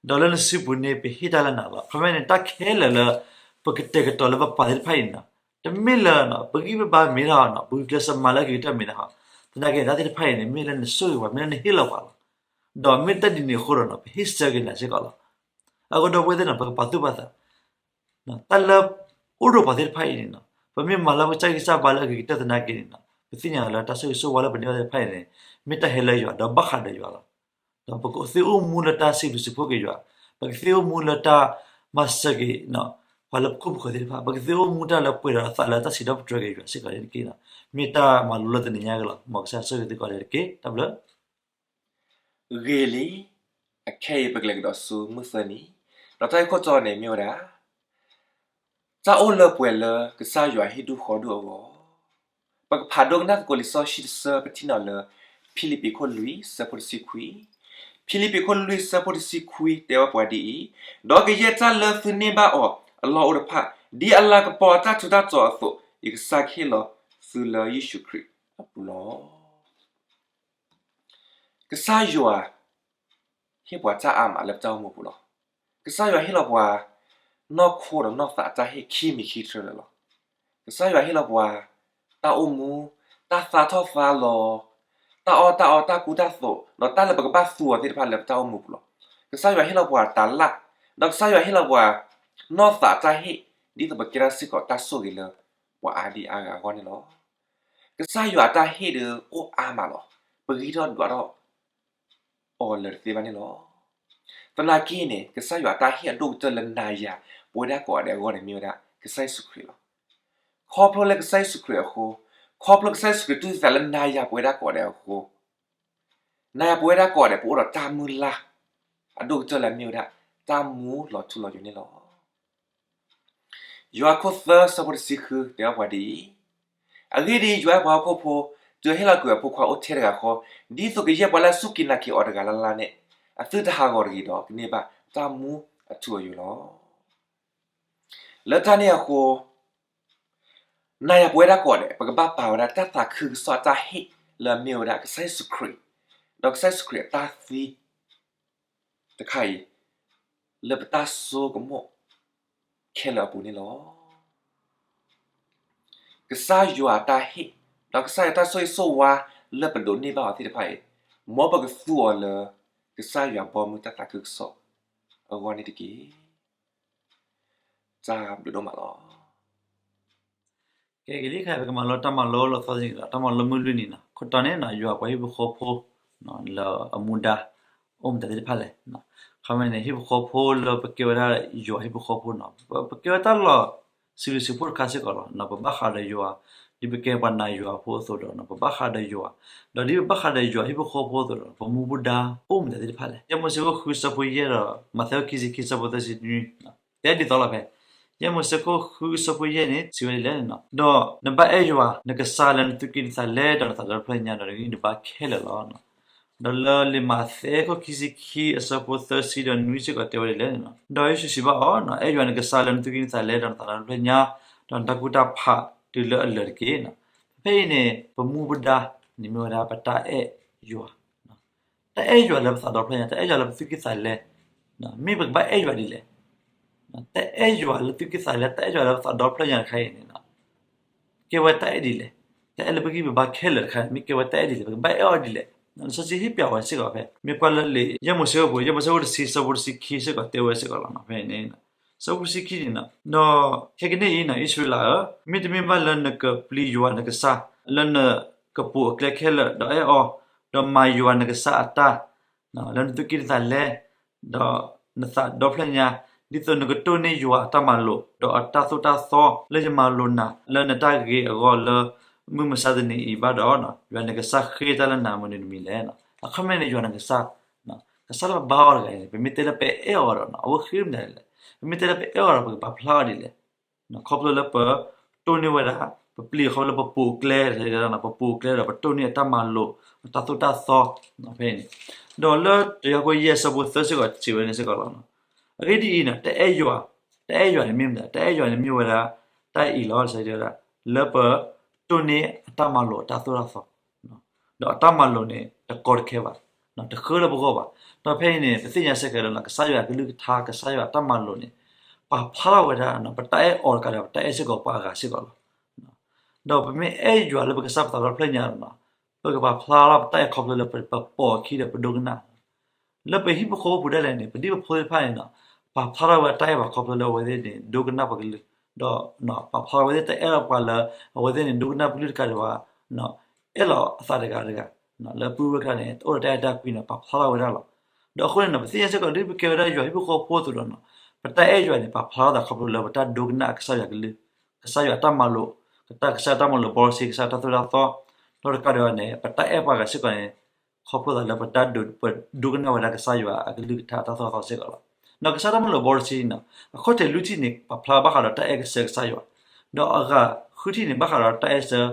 ဒီးလၢနစုပူၤန့ၣ် ပဟ့ၣ်တၢ်လၢနၤလီၤ. ခီမ့ၢ်န့ၣ် တၢ်ခဲလၢာ်လၢပကတဲာ်ကတီၤလၢပပာ်သ့ၣ်တဖၣ်အံၤန့ၣ် တမ့ၢ်လၢ ပဂံၢ်ပဘါမ့ၢ်တၢ်, ပဂုာ်ကျဲးစၢးမၤလၢအဂ့ၤကတၢၢ်မ့ၢ်တၢ်, သနာ်က့န့ၣ် တၢ်သ့ၣ်တဖၣ်အံၤန့ၣ် မ့ၢ်လၢနဆိၣ်ဂ့ၤပှၤ, မ့ၢ်လၢနဟ့ၣ်လီၤပှၤလီၤ. ဒီးမ့ၢ်တၢ်ဒ်န့ၣ်အဃိဒီး ပဟ့ၣ်ဆၢက့ၤနၤစ့ၢ်ကီးလီၤ. အဃိဒီပုၢ်ဝဲၢ်သ့ၣ်န့ၣ် ပကပာ်သူၣ်ပာ်သး တၢ်လၢအိၣ်ဒီးပှၤသ့ၣ်တဖၣ်အံၤန့ၣ် ပမ့ၢ်မၤလၢပကစၢ်ဂံၢ်စၢ်ဘါလၢအဂ့ၤကတၢၢ်သနာ်က့န့ၣ် ပသ့ၣ်ညါလၢတၢ်ဆိၣ်ဂ့ၤဆိၣ်ဝါလၢပန့ၢ်ဘၣ်သ့ၣ်တဖၣ်အံၤန့ၣ် မ့ၢ်တၢ်ဟဲလၢယွၤ ဒီးဘၣ်ဃးဒီးယွၤလီၤ. ဒီးပကသ့အိၣ်မူလၢတၢ်စံးဘျုးစံးဖှိၣ်က့ၤယွၤ, ပကသ့အိၣ်မူလၢတၢ်မၤစၢၤက့ၤ ပှၤလၢပခိၣ်ပဃၢၤသ့ၣ်တဖၣ်, ပကသ့အိၣ်မူတၢ်လၢပှဲၤဒီးသးလၢတၢ်စံးထီၣ်ပတြၢၤက့ၤယွၤစ့ၢ်ကီးန့ၣ်တက့ၢ်. မ့ၢ်တၢ်မၤလိလၢတနံၤညါက့ၤလီၤ. မ်ကစၢ်ဆိၣ်ဂ့ၤသုကိးဂၤဒဲးတက့ၢ်. တၢ်ဘျုး ဂ့ၤလံ, အခဲအံၤပကလဲၤကဒီးဆူမုၢ်သၢနံၤ, ဒီးတၢ်ဂ့ၢ်ခိၣ်တီန့ၣ်မ့ၢ်ဝဲဒၣ် တၢ်အိၣ်လၢပှဲၤလၢကစၢ်ယွၤဟ့ၣ်ဒူၣ်ဃီဒူၣ်အဂီၢ်, ပကဖးဒိကနၣ်သကိးလံာ်စီဆှံတဆၢ ပထံၣ်န့ၢ်လၢ ဖံလံးပံးခိၣ်လွံၢ် ဆၢဖိတဆံခွံ, ဖံလံးပံးခိၣ်လွံၢ်ဆၢဖိတဆံခွံတဲဘၣ်ပှၤဒ်အံၤ, ဒီးကယဲၢ်တၢ်လၢသုန့ၢ်ဘၣ်အီၤအလီၢ်အိၣ်တဖၣ်, ဒ်အလၤကပီၤအတၢ်ထူးတၢ်တီၤအသိး, ယကစၢ်ကဟ့ၣ်လီၤသုလၢယ့ၣ်ၡူးခရံာ်အပူၤလီၤ. ကစၢ်ယွၤ ဟ့ၣ်ပှၤတၢ်အါမးလၢပတၢ်အိၣ်မူပူၤလီၤ. ကစၢ်ယွၤဟ့ၣ်လီၤပှၤ နီၢ်ခိဒီးနီၢ်သးအတၢ်ဟ့ၣ်ခံမံၤခံထြၢလၢာ်လီၤ. ကစၢ်ယွၤဟ့ၣ်လီၤပှၤ တၢ်အိၣ်မူ, တၢ်သါထီၣ်သါလီၤ, တၢ်အီၣ်တၢ်အီတၢ်ကူတၢ်သိး, ဒီးတၢ်လၢပကဘၣ်သူအီၤသ့ၣ်တဖၣ်လၢပတၢ်အိၣ်မူပူၤလီၤ. ကစၢ်ယွၤဟ့ၣ်လီၤပှၤတၤလၣ်, ဒီးကစၢ်ယွၤဟ့ၣ်လီၤပှၤ နီၢ်သးအတၢ်ဟ့ၣ် ဒ်သိးပကဲထီၣ်စ့ၢ်ကီးတၢ်ဆိၣ်ဂ့ၤလၢပှၤအါဒံအါဂၤအဂီၢ်န့ၣ်လီၤ. ကစၢ်ယွၤအတၢ်ဟ့ၣ်ဒီးအိၣ်အါမးလီၤ. ပဂံၢ်ထီၣ်ဒွးထီၣ် အီၤလၢၤတသ့ဘၣ်န့ၣ်လီၤ. သနာ်က့န့ၣ် ကစၢ်ယွၤအတၢ်ဟ့ၣ်အဒိၣ်ကတၢၢ်လၢနၤယၤပဝဲဒၣ်ကိးဂၤဒဲးအဂီၢ်န့ၣ်မ့ၢ်ဝဲဒၣ် ကစၢ်ယ့ၣ်ၡူးခရံာ်လီၤ. ခီဖျိလၢကစၢ်ယ့ၣ်ၡူးခရံာ်အဃိ, ခီဖျိကစၢ်ယ့ၣ်ၡူးခရံာ်တူၢ်သံသးလၢနၤယၤပဝဲဒၣ်ကိးဂၤဒဲးအဃိ, နၤယၤပဝဲဒၣ်ကိးဂၤဒဲး ပအိၣ်ဒီးတၢ်မုၢ်လၢ် အဒိၣ်ကတၢၢ်လၢအမ့ၢ်ဝဲဒၣ် တၢ်မူလီၤထူလီၤယိာ်န့ၣ်လီၤ. ယိၤဟၣ်ခိၣ်သၢဆၢဖိတဆံဃုတဲဘၣ်ပှၤဒ်အံၤ, အဂ့ၢ်ဒ်အံၤ, ယွၤအဲၣ်ပှၤဟီၣ်ခိၣ်ဖိ, တုၤအဟ့ၣ်လီၤကွံာ်အဖိခွါအိၣ်ထဲတဂၤဃီ, ဒ်သိးကယဲၢ်ပှၤလၢအစူၢ်က့ၤနာ်က့ၤအီၤတဂၤလၢ်လၢ်န့ၣ်, အသုတဟးဂီၤတဂ့ၤဒီး ကန့ၢ်ဘၣ်တၢ်မူအထူအယိာ်လီၤ. လၢတၢ်န့ၣ်အဃိ, နၤယၤပဝဲဒၣ်ကိးဂၤဒဲး ပကဘၣ်ပာ်ဝဲဒၣ်တၢ်သးခုကစီၣ်အတၢ်ဟ့ၣ်လၢအမ့ၢ်ဝဲဒၣ်ကစၢ်ယ့ၣ်ၡူးခရံာ်, ဒီးကစၢ်ယ့ၣ်ၡူးခရံာ်အတၢ်သံ တခါအံၤ လၢပတၢ်ဆိကမိၣ်ခဲလၢာ်အပူၤန့ၣ်လီၤ. ကစၢ်ယွၤအတၢ်ဟ့ၣ်, ဒီးကစၢ်ယွၤတၢ်ဆိၣ်ဂ့ၤဆိၣ်ဝါလၢပဒိးန့ၢ်ဘၣ်အီၤသ့ၣ်တဖၣ်အံၤ, မ်ပကသူအီၤလၢ ကစၢ်ယွၤဘီမုၢ်တၢ်သးခုကစီၣ်အဂီၢ်န့ၣ်တက့ၢ်. တၢ်ဘျုးဒိၣ်မးလီၤ. ကဲ ကလံၤခါ ပကမၤလိတၢ်မၤလိလီၤသီသနံၤဒီး တၢ်မၤလိမုၢ်လွံၢ်နံၤန့ၣ်, ခိၣ်တီန့ၣ် ယွၤပှၤဟံၣ်ဖိဃီဖိ လၢအမူဒါ အိၣ်မတၤသ့ၣ်တဖၣ်လဲၣ်. ခီမ့ၢ်န့ၣ် ဟံၣ်ဖိဃီဖိလၢပကဲဝဲဒၣ်ယွၤဟံၣ်ဖိဃီဖိန့ၣ်, ပကဲဝဲတၢ်လီၢ်စံးဘျုးစံးဖှိၣ်တခါစ့ၢ်ကီးလီၤ. ပဘၣ်ဃးဒီးယွၤ ဒ်ပကဲပှၤနာ်ယွၤအဖိအသိးဒီး ပဘၣ်ဃးဒီးယွၤ, ဒီးဒ်ပဘၣ်ဃးဒီးယွၤဟံၣ်ဖိဃီဖိအသိးဒီး ပမူပူၤဒါ အိၣ်မတၤသ့ၣ်တဖၣ်လဲၣ်. ယဲၢ်မိၤၡ့ခိၣ်ဃုဆၢဖိယဲၢ်ဒီး မးသဲခိၣ်ခံဆံခံဆၢဖိသၢဆံနွံ တဲဒ်သိးလီၤဖဲ ယဲၢ်မိၤၡ့ခိၣ်ဃုဆၢဖိယဲၢ်န့ၣ် စံးဝဲဒ်လဲၣ်န့ၣ်, ဒီးနဘၣ်အဲၣ်ယွၤနကစၢ်လၢနသူၣ်ကံၢ်နသးလဲဒီးနသးဒီဖျၢၣ်ညါဒီးနဂံၢ်နဘါခဲလၢာ်လီၤ. ဒီးလၢလံာ်မးသဲခိၣ်ခံဆံခံအဆၢဖိသၢဆံဒီးနွံစ့ၢ်ကီးတဲဝဲဒ်လဲၣ်န့ၣ်, ဒီးယ့ၣ်ၡူးစံးဘၣ်အီၤ, အဲၣ်ယွၤနကစၢ်လၢနသူၣ်ကံၢ်နသးလဲဒီးနသးဒီဖျၢၣ်ညါ, ဒီးနတၢ်ကူၣ်တၢ်ဖးတုၤလၢအလၢာ်တက့ၢ်. ဖဲအံၤန့ၣ် ပမူပဒါန့ၣ်မ့ၢ်ဝဲဒၣ်ပတၢ်အဲၣ်ယွၤ တၢ်အဲၣ်ယွၤလၢပသးဒီဖျၢၣ်ညါ, တၢ်အဲၣ်ယွၤလၢပသူၣ်ကံၢ်သးလဲ, မ့ၢ်ပကဘၣ်အဲၣ်ယွၤဒ်လဲၣ်. တၢ်အဲၣ်ယွၤလၢသူၣ်ကံၢ်သးလဲ, တၢ်အဲၣ်ယွၤလၢပသးဒီဖျၢၣ်ညါတခါအံၤန့ၣ် ကဲဝဲတၢ်အဲၣ်ဒ်လဲၣ်. တၢ်အဲၣ်လၢပဂံၢ်ပဘါခဲလၢာ်တခါန့ၣ် မ့ၢ်ကဲဝဲတၢ်အဲၣ်ဒ်လဲၣ်, ပကဘၣ်အဲၣ်အီၤဒ်လဲၣ်. လံာ်စီဆှံဟ့ၣ်ပျးဝဲစ့ၢ်ကီးဖဲ မ့ၢ်ကွၢ်လၢလံာ်ယဲၢ်မိၤၡ့အပူၤ, ယဲၢ်မိၤၡ့အပူၤတဆံ ဆၢဖိတဆံခံစ့ၢ်ကီးတဲဝဲစ့ၢ်ကီးလီၤ. ဖဲန့ၣ် ဆၢဖိတဆံခံန့ၣ်, ဒီးခဲကနံၣ်အံၤန့ၣ် အံၣ်စရ့လးဧၢ, မ့တမ့ၢ်ဘၣ်လၢနကပျံၤယွၤနကစၢ် လၢနကပိာ်အကျဲခဲလၢာ် ဒီးအဲၣ်အီၤ, ဒီးမၤယွၤနကစၢ်အတၢ် လၢနသူၣ်ကံၢ်နသးလဲ, ဒီးနသးဒီဖျၢၣ်ညါ, ဒ်သိးနကတိၢ်န့ၢ်ယွၤအတၢ်မၤလိာ် ဒီးအတၢ်သိၣ်တၢ်သီ လၢယမၤလိာ်နၤလၢနတၢ်ဂ့ၤအဂီၢ်လၢမုၢ်မဆါတနံၤအံၤဘၣ်ဒီး, ယွၤနကစၢ်ဃ့တၢ်လၢနၤမနုၤတမံၤလဲၣ်. အခီပညီန့ၣ် ယွၤနကစၢ်, ကစၢ်လၢပဘါအီၤတဂၤအံၤန့ၣ် ပမ့ၢ်တဲလၢပအဲၣ်အီၤဒီး အဝဲဃ့မနုၤလဲၣ်. ပမ့ၢ်တဲလၢပအဲၣ်အီၤဒီး ပကပာ်ဖျါအီၤဒ်လဲၣ်. ခီဖျိလၢပတိၢ်န့ၢ်ဝဲဒၣ်, ပပျံၤခီဖျိလၢပပိာ်အကျဲ, ပပိာ်အကျဲဒီးပတိၢ်န့ၢ်အတၢ်မၤလိာ်, အတၢ်သိၣ်တၢ်သီ, ဖဲအံၤန့ၣ်, ဒီးလၢတယၤကိယဲၢ်ဆၢဖိသၢစ့ၢ်ကီးစံးဝဲန့ၣ်စ့ၢ်ကီးလီၤ. အဂ့ၢ်ဒ်အံၤန့ၣ် တၢ်အဲၣ်ယွၤ, တၢ်အဲၣ်ယွၤန့ၣ်မ့ၢ်မနုၤလဲၣ်, တၢ်အဲၣ်ယွၤန့ၣ်မ့ၢ်ဝဲဒၣ် တၢ်အံၤလီၤ, ဝဲဒၣ်, လၢပတိၢ်န့ၢ်အတၢ်မၤလိာ်အတၢ်သိၣ်တၢ်သီ ဒီးအတၢ်မၤလိာ်န့ၣ် တကီတခဲဘၣ်, တဃၢလၢပဂီၢ်ဘၣ်. ဒီးဖဲအံၤန့ၣ် ပသ့ၣ်ညါစ့ၢ်ကီးလၢ ကစၢ်ယွၤအကလုၢ်ကထါ ကစၢ်ယွၤအတၢ်မၤလိာ်န့ၣ် ပာ်ဖျါထီၣ်ဝဲဒၣ် ပတၢ်အဲၣ်အီၤတကးဒီး ပတၢ်အဲၣ်စ့ၢ်ကီးပှၤအဂၤစ့ၢ်ကီးလီၤ. ဒီးပမ့ၢ်အဲၣ်ယွၤလၢပကစၢ်ပသးဒီဖျၢၣ်ညါဒီး ပကပာ်ဖျါထီၣ်ပတၢ်အဲၣ်ခီဖျိလၢပပိာ်အခံဒီးပဒိကနၣ် လၢပဟံၣ်ဖိဃီဖိပူၤဒၣ်လဲာ်န့ၣ် ပဒံၣ်ပဖိသ့ၣ်တဖၣ်န့ၣ် ပာ်ဖျါထီၣ်ဝဲတၢ်အဲၣ်ပှၤခီဖျိလၢအဝဲသ့ၣ်န့ၣ် ဒိကနၣ်ပှၤကလုၢ်, ဒီးပာ်ဖျါထီၣ်ဝဲသ့ၣ်တၢ်အဲၣ်လီၤပှၤလၢ အဝဲသ့ၣ်န့ၣ် ဒိကနၣ်ပကလုၢ်တကးဒံးဘၣ်, အဲၣ်လီၤအသးတဂၤတဂၤ, လၢပုၢ်ဝဲၢ်ကျါန့ၣ် အိၣ်ဒီးတၢ်အဲၣ်တၢ်ကွံန့ၣ် ပာ်ဖျါထီၣ်ဝဲဒၣ်လီၤ. ဒီးအဃိန့ၣ် ပသ့ၣ်ညါစ့ၢ်ကီး ဒ်ပကဲဝဲဒၣ်ယွၤဟံၣ်ဖိဃီဖိအသိးဒီး ပတၢ်အဲၣ်ယွၤန့ၣ် ပာ်ဖျါထီၣ်သးခီဖျိလၢပတၢ်ဒိကနၣ်ကစၢ်ယွၤကလုၢ်, ကစၢ်ယွၤတၢ်မၤလိာ်, ကစၢ်ယွၤတၢ်မၤလိာ်ဘီတဆံ, ကစၢ်ယွၤတၢ်သိၣ်တၢ်သီ, ဒီးတကးဒံးဘၣ်န့ၣ် ပတၢ်အဲၣ်ပှၤဂၤစ့ၢ်ကီးန့ၣ် ခီဖျိသးလၢပတၢ်ဒိ, ပဒိကနၣ်ဝဲဒၣ်ကစၢ်ယွၤအကလုၢ်ကထါတၢ်သိၣ်တၢ်သီစ့ၢ်ကီးလီၤ. ဒီးကစၢ်တၢ်မၤလိာ်ဘီတဆံန့ၣ် အခိၣ်ထံးလွံၢ်ထံၣ်န့ၣ် ပာ်ဖျါဘၣ်ဃးဒီးတၢ်အဲၣ်ကစၢ်ယွၤ, ဒီးအဂၤဃုထံၣ်န့ၣ် ဘၣ်ဃးဒီးတၢ်အဲၣ်ဆၢ,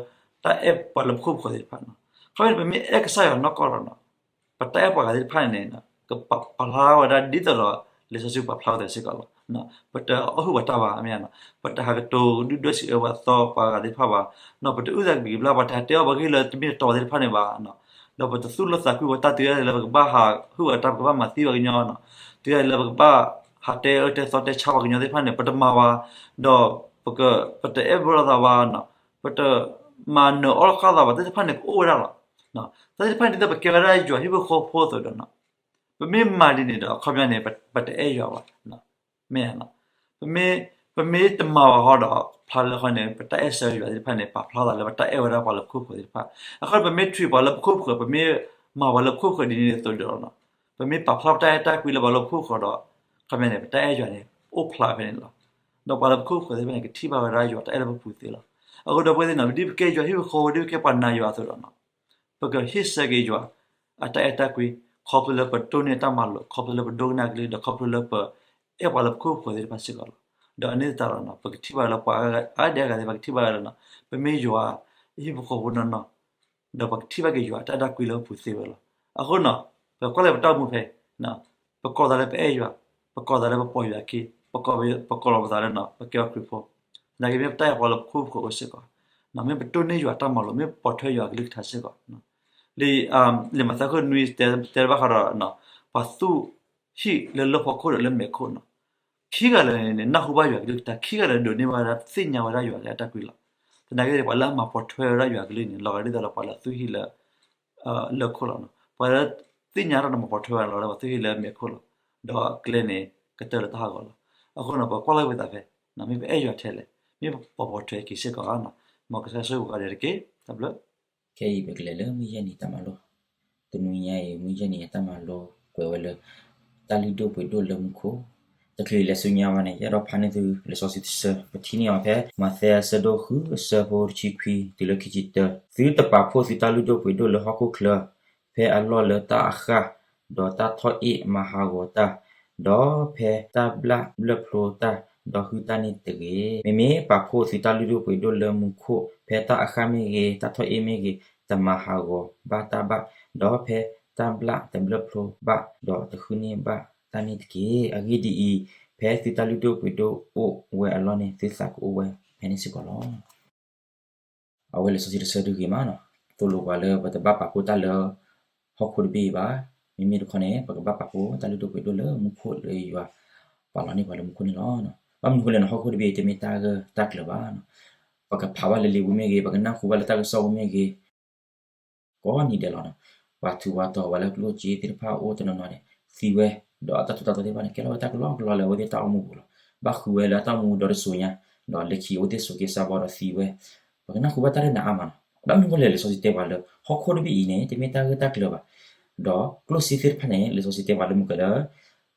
တၢ်အဲၣ်ပှၤလၢပခိၣ်ပဃၢၤသ့ၣ်တဖၣ်န့ၣ်. ခီဖျိပမ့ၢ်အဲၣ်ကစၢ်ယွၤနီၢ်ကီၢ်ဒီး ပတၢ်အဲၣ်ပှၤဂၤသ့ၣ်တဖၣ်န့ၣ် ပာ်ဖျါဝဲဒၣ်ဒ်သိးဒီး လံာ်စီဆှံပာ်ဖျါဝဲသ့ၣ်စ့ၢ်ကီးလီၤ. ပတအီၣ်ဟုၣ်ပှၤတၢ်ဘၣ်, မ့ၢ်ဧါ, ပတဟးကတိၤဒုၣ်ဒွဲၣ်စံးအၢပှၤသီပှၤဂၤသ့ၣ်တဖၣ်ဘၣ်, ပတအုၣ်သးကဘျံးကဘျၣ်, ပတဟးတဲအီၣ်ပှၤဂ့ၢ်လၢတမ့ၢ်တတီသ့ၣ်တဖၣ်န့ၣ်ဘၣ်, ဒီးပတသူၣ်လီသးကွံပှၤတၢ်တုၤလၢပကဘၣ်ဟးဟုၣ်ပှၤတၢ်, ပကဘၣ်မၤသံပှၤကညီ, တုၤလၢပကဘၣ်ဟးတဲအၢတဲသီတဲဆါပှၤကညီသ့ၣ်တဖၣ်န့ၣ် ပတမၤဘၣ်, ဒီးပတအဲၣ်ဘၢလိာ်သးဘၣ်, ပတမၤနၢၤအီၣ်ဃာ်သးဘၣ်, သ့ၣ်တဖၣ်န့ၣ်ကအိၣ်ဝဲဒၣ်လီၤ. တၢ်သ့ၣ်တဖၣ်န့ၣ် ဒ်သိးပကဲဝဲဒၣ်ယွၤဟံၣ်ဖိဃီဖိအသိးဒီး ပမ့ၢ်မၤဒ်န့ၣ်ဒီး အခီပညီန့ၣ် ပတအဲၣ်ယွၤဘၣ်, မ့ၢ်, ပမ့ၢ်တမၤဘၣ်ဃီဒီး ဖျါလၢဃီန့ၣ် ပတၢ်အဲၣ်ဆၢယွၤသ့ၣ်တဖၣ်န့ၣ် ပာ်ဖျါသးလၢပတၢ်အဲၣ်ဝဲဒၣ်ပှၤလၢပခိၣ်ပဃၢၤသ့ၣ်တဖၣ်, အဃိန့ၣ် ပမ့ၢ် treat ပှၤလၢပခိၣ်ပဃၢၤ, ပမ့ၢ်မၤပှၤလၢပခိၣ်ပဃၢၤဒ်န့ၣ်အသိးဒီး ပမ့ၢ်ပာ်ဖျါပတၢ်အဲၣ်တၢ်ကွံလၢပှၤလၢပခိၣ်ပဃၢၤဒီး အခီပညီန့ၣ် ပတၢ်အဲၣ်ယွၤန့ၣ် အိၣ်ဖျါဖဲန့ၣ်လီၤ. ဒီးပှၤလၢပခိၣ်ပဃၢၤသ့ၣ်တဖၣ်န့ၣ် ကထံၣ်ဘၣ်ဝဲဒၣ်ယွၤတၢ်အဲၣ်လၢပပူၤသ့လီၤ. အဃိဒီပုၢ်ဝဲၢ်သ့ၣ်နီၤ, ဒ်ပကဲယွၤဟံၣ်ဖိဃီဖိ, ဒ်ပကဲပှၤနာ်ယွၤအသိးဒီး ပကဟ့ၣ်ဆၢက့ၤယွၤအတၢ်အဲၣ်တၢ်ကွံ ခီဖျိလၢပတိၢ်န့ၢ်တၢ်မၤလိာ်, ခီဖျိလၢပဒိကနၣ်ကလုၢ်, ဒီးခီဖျိလၢပအဲၣ်ပှၤလၢပခိၣ်ပဃၢၤသ့ၣ်တဖၣ်စ့ၢ်ကီးလီၤ. ဒီးအန့ၣ်သတးဒီး ပကထံၣ်ဘၣ်လၢပှၤအါဒဲအဂၤသ့ၣ်တဖၣ် ကထံၣ်ဘၣ်လၢ ပမ့ၢ်ယွၤဟံၣ်ဖိဃီဖိနီၢ်နီၢ်, ဒီးပကထံၣ်ဘၣ်က့ၤယွၤအတၢ်အဲၣ်တၢ်ကွံလၢပပူၤသ့ဝဲလီၤ. အဃိနီၤ, ပကွၢ်လၢပတၢ်အိၣ်မူဖဲ ပကိးသးလၢပအဲၣ်ယွၤ, ပကိးသးလၢပပိာ်ယွၤအခံ, ပကိးလီၤပသးလၢ ပကဲပှၤခရံာ်ဖိ, သနာ်က့မ့ၢ်ပတၢ်အဲၣ်ပှၤလၢပခိၣ်ပဃၢၤအိၣ်စ့ၢ်ကီး, မ့ၢ်ပတိၢ်န့ၢ်ယွၤတၢ်မၤလိာ်, မ့ၢ်ပပိာ်ထွဲယွၤကလုၢ်ကထါစ့ၢ်ကီး, လံာ်, လံာ်မးသဲအခိၣ်နွံတဲဘၣ်ဃးဒီး ပှၤသူၣ်ဟံၣ်လၢလၢၢ်ဖီခိၣ်ဒီးလၢမဲာ်ခိၣ်နီၤ, ခံဂၤလၢာ်န့ၣ် နၢ်ဟူဘၣ်ယွၤကလုၢ်ကထါ, ခံဂၤလၢာ်ဒိးန့ၢ်ဘၣ်ဝဲဒၣ် သ့ၣ်ညါဝဲဒၣ်ယွၤလၢအတၢ်ကွံလီၤ. သနာ်က့န့ၣ် ပှၤလၢအမၤပိာ်ထွဲဝဲဒၣ်ယွၤကလုၢ်န့ၣ် လီၤဂာ်ဒ်သိးဒီးပှၤလၢသူၣ်ဟံၣ်လၢ လၢၢ်ခိၣ်လီၤ. ပှၤလၢသ့ၣ်ညါတၢ်ဒီးမၤပိာ်ထွဲဝဲဒၣ်လီၤ လီၤဂာ်ဒ်ပှၤသူၣ်ဟံၣ်လၢမဲာ်ခိၣ်လီၤ. ဒီးကျဲန့ၣ် ကတၢၢ်လၢတၢ်ဟးဂီၤလီၤ. အဃိန့ၣ် ပကွၢ်လီၤဝဲသးဖဲ မ့ၢ်ပအဲၣ်ယွၤထဲလဲၣ်, မ့ၢ်ပပိာ်ထွဲက့ၤစ့ၢ်ကီးဧါ. မ်ကစၢ်ဆိၣ်ဂ့ၤပှၤကိးဂၤဒဲးတက့ၢ်. တၢ်ဘျုး. ခဲအံၤပကလဲၤလၢမုၢ်ယဲၢ်နံၤတၢ်မၤလိ, တနွံညါအံၤ မုၢ်ယဲၢ်နံၤအတၢ်မၤလိ ကွဲးဝဲလၢ တၢ်လုၢ်ဒိၣ်ပှ့ၤဒိၣ်လၢမူခိၣ်. တချုးလဲၤဆူညါဘၣ်န့ၣ် ယအဲၣ်ဒိးဖးန့ၢ်သုလံာ်စီဆှံတဆၢ, ပထံၣ်န့ၢ်အီၤဖဲ မးသဲအဆၢဒိၣ်ဃု အဆၢဖိတဆံခွံတုၤလၢခံဆံတၢ, သုတပာ်ဖှိၣ်သုတၢ်လုၢ်ဒိၣ်ပှ့ၤဒိၣ်လၢဟီၣ်ခိၣ်ချၢ, ဖဲအလီၢ်လၢတၢ်အဃၢ်, ဒီးတၢ်ထီၣ်အ့ၣ်မၤဟးဂီၤတၢ်, ဒီးဖဲတၢ်ဘျၣ်ဘျၢၣ်ဖျိတၢ်, ဒီးဟုၣ်တၢ်န့ၣ်တဂ့ၤ. မ့မ့ၢ်ပာ်ဖှိၣ်သုတၢ်လုၢ်ဒိၣ်ပှ့ၤဒိၣ်လၢမူခိၣ်, ဖဲတၢ်အဃၢ်မ့ၢ်ဂ့ၤ, တၢ်ထီၣ်အ့ၣ်မ့ၢ်ဂ့ၤ, တမၤဟးဂီၤဘၣ်တၢ်ဘၣ်, ဒီးဖဲတၢ်ဘျၣ်တဘျၢၣ်ဖျိဘၣ်, ဒီးတဟုၣ်န့ၢ်ဘၣ်တၢ်န့ၣ်တက့ၢ်. အဂ့ၢ်ဒ်အံၤ, ဖဲသုတၢ်လုၢ်ဒိၣ်ပှ့ၤဒိၣ်အိၣ်ဝဲအလီၢ်န့ၣ် သုသးကအိၣ်ဝဲဖဲန့ၣ်စ့ၢ်ကီးလီၤ. အဝဲလံာ်စီဆှံတဆၢဒုးဂ့ၤမးနီၤ, သိၣ်လိပှၤလၢပတဘၣ်ပာ်ဖှိၣ်တၢ်လၢ ဟီၣ်ခိၣ်တဘ့ၣ်အံၤဘၣ်. မ့မ့ၢ်တခီန့ၣ် ပကဘၣ်ပာ်ဖှိၣ်တၢ်လုၢ်ဒိၣ်ပှ့ၤဒိၣ်လၢမူခိၣ်လၢယွၤပာ်လီၤန့ၢ်ပှၤလၢမူခိၣ်န့ၣ်လီၤ. ဘၣ်မနုၤအဃိလဲၣ်န့ၣ် ဟီၣ်ခိၣ်တဘ့ၣ်အံၤတမ့ၢ်တၢ်ဂၢၢ်တၢ်ကျၢၤဘၣ်. ပကဖးဘၣ်လံာ်လံာ်ပူၤမ့ၢ်ဂ့ၤ, ပကနၢ်ဟူဘၣ်လၢတၢ်ကစီၣ်ပူၤမ့ၢ်ဂ့ၤ ကိးနံၤဒဲးလီၤနီၤ, ပှၤထူးပှၤတီၤ ပှၤလၢကျိၣ်စ့သ့ၣ်တဖၣ်အိၣ်တနီၤနီၤန့ၣ် သံဝဲ, ဒီးအတၢ်ထူးတၢ်တီၤသ့ၣ်တဖၣ်န့ၣ် ကဲထီၣ်ဝဲတၢ်ကလီကလီလၢအဝဲသ့ၣ်တၢ်အိၣ်မူပူၤလီၤ. ဘၣ်ဃုဝဲလၢအတၢ်အိၣ်မူဒီတစိၤညါ, ဒီးလၢခံအဝဲသ့ၣ်ဆိးက့ဆါဘီဒီးသံဝဲ, ပကနၢ်ဟူဘၣ်တၢ်လၢနၤအါမးနီၤ. ဘၣ်မနုၤအဃိလဲၣ် လံာ်စီဆှံတဲပှၤလၢ ဟီၣ်ခိၣ်တဘ့ၣ်အံၤန့ၣ် တမ့ၢ်တၢ်ဂၢၢ်တၢ်ကျၢၤဘၣ်, ဒီးကျိၣ်စ့သ့ၣ်တဖၣ်န့ၣ် လံာ်စီဆှံတဲပှၤလၢမုၢ်ကလၢ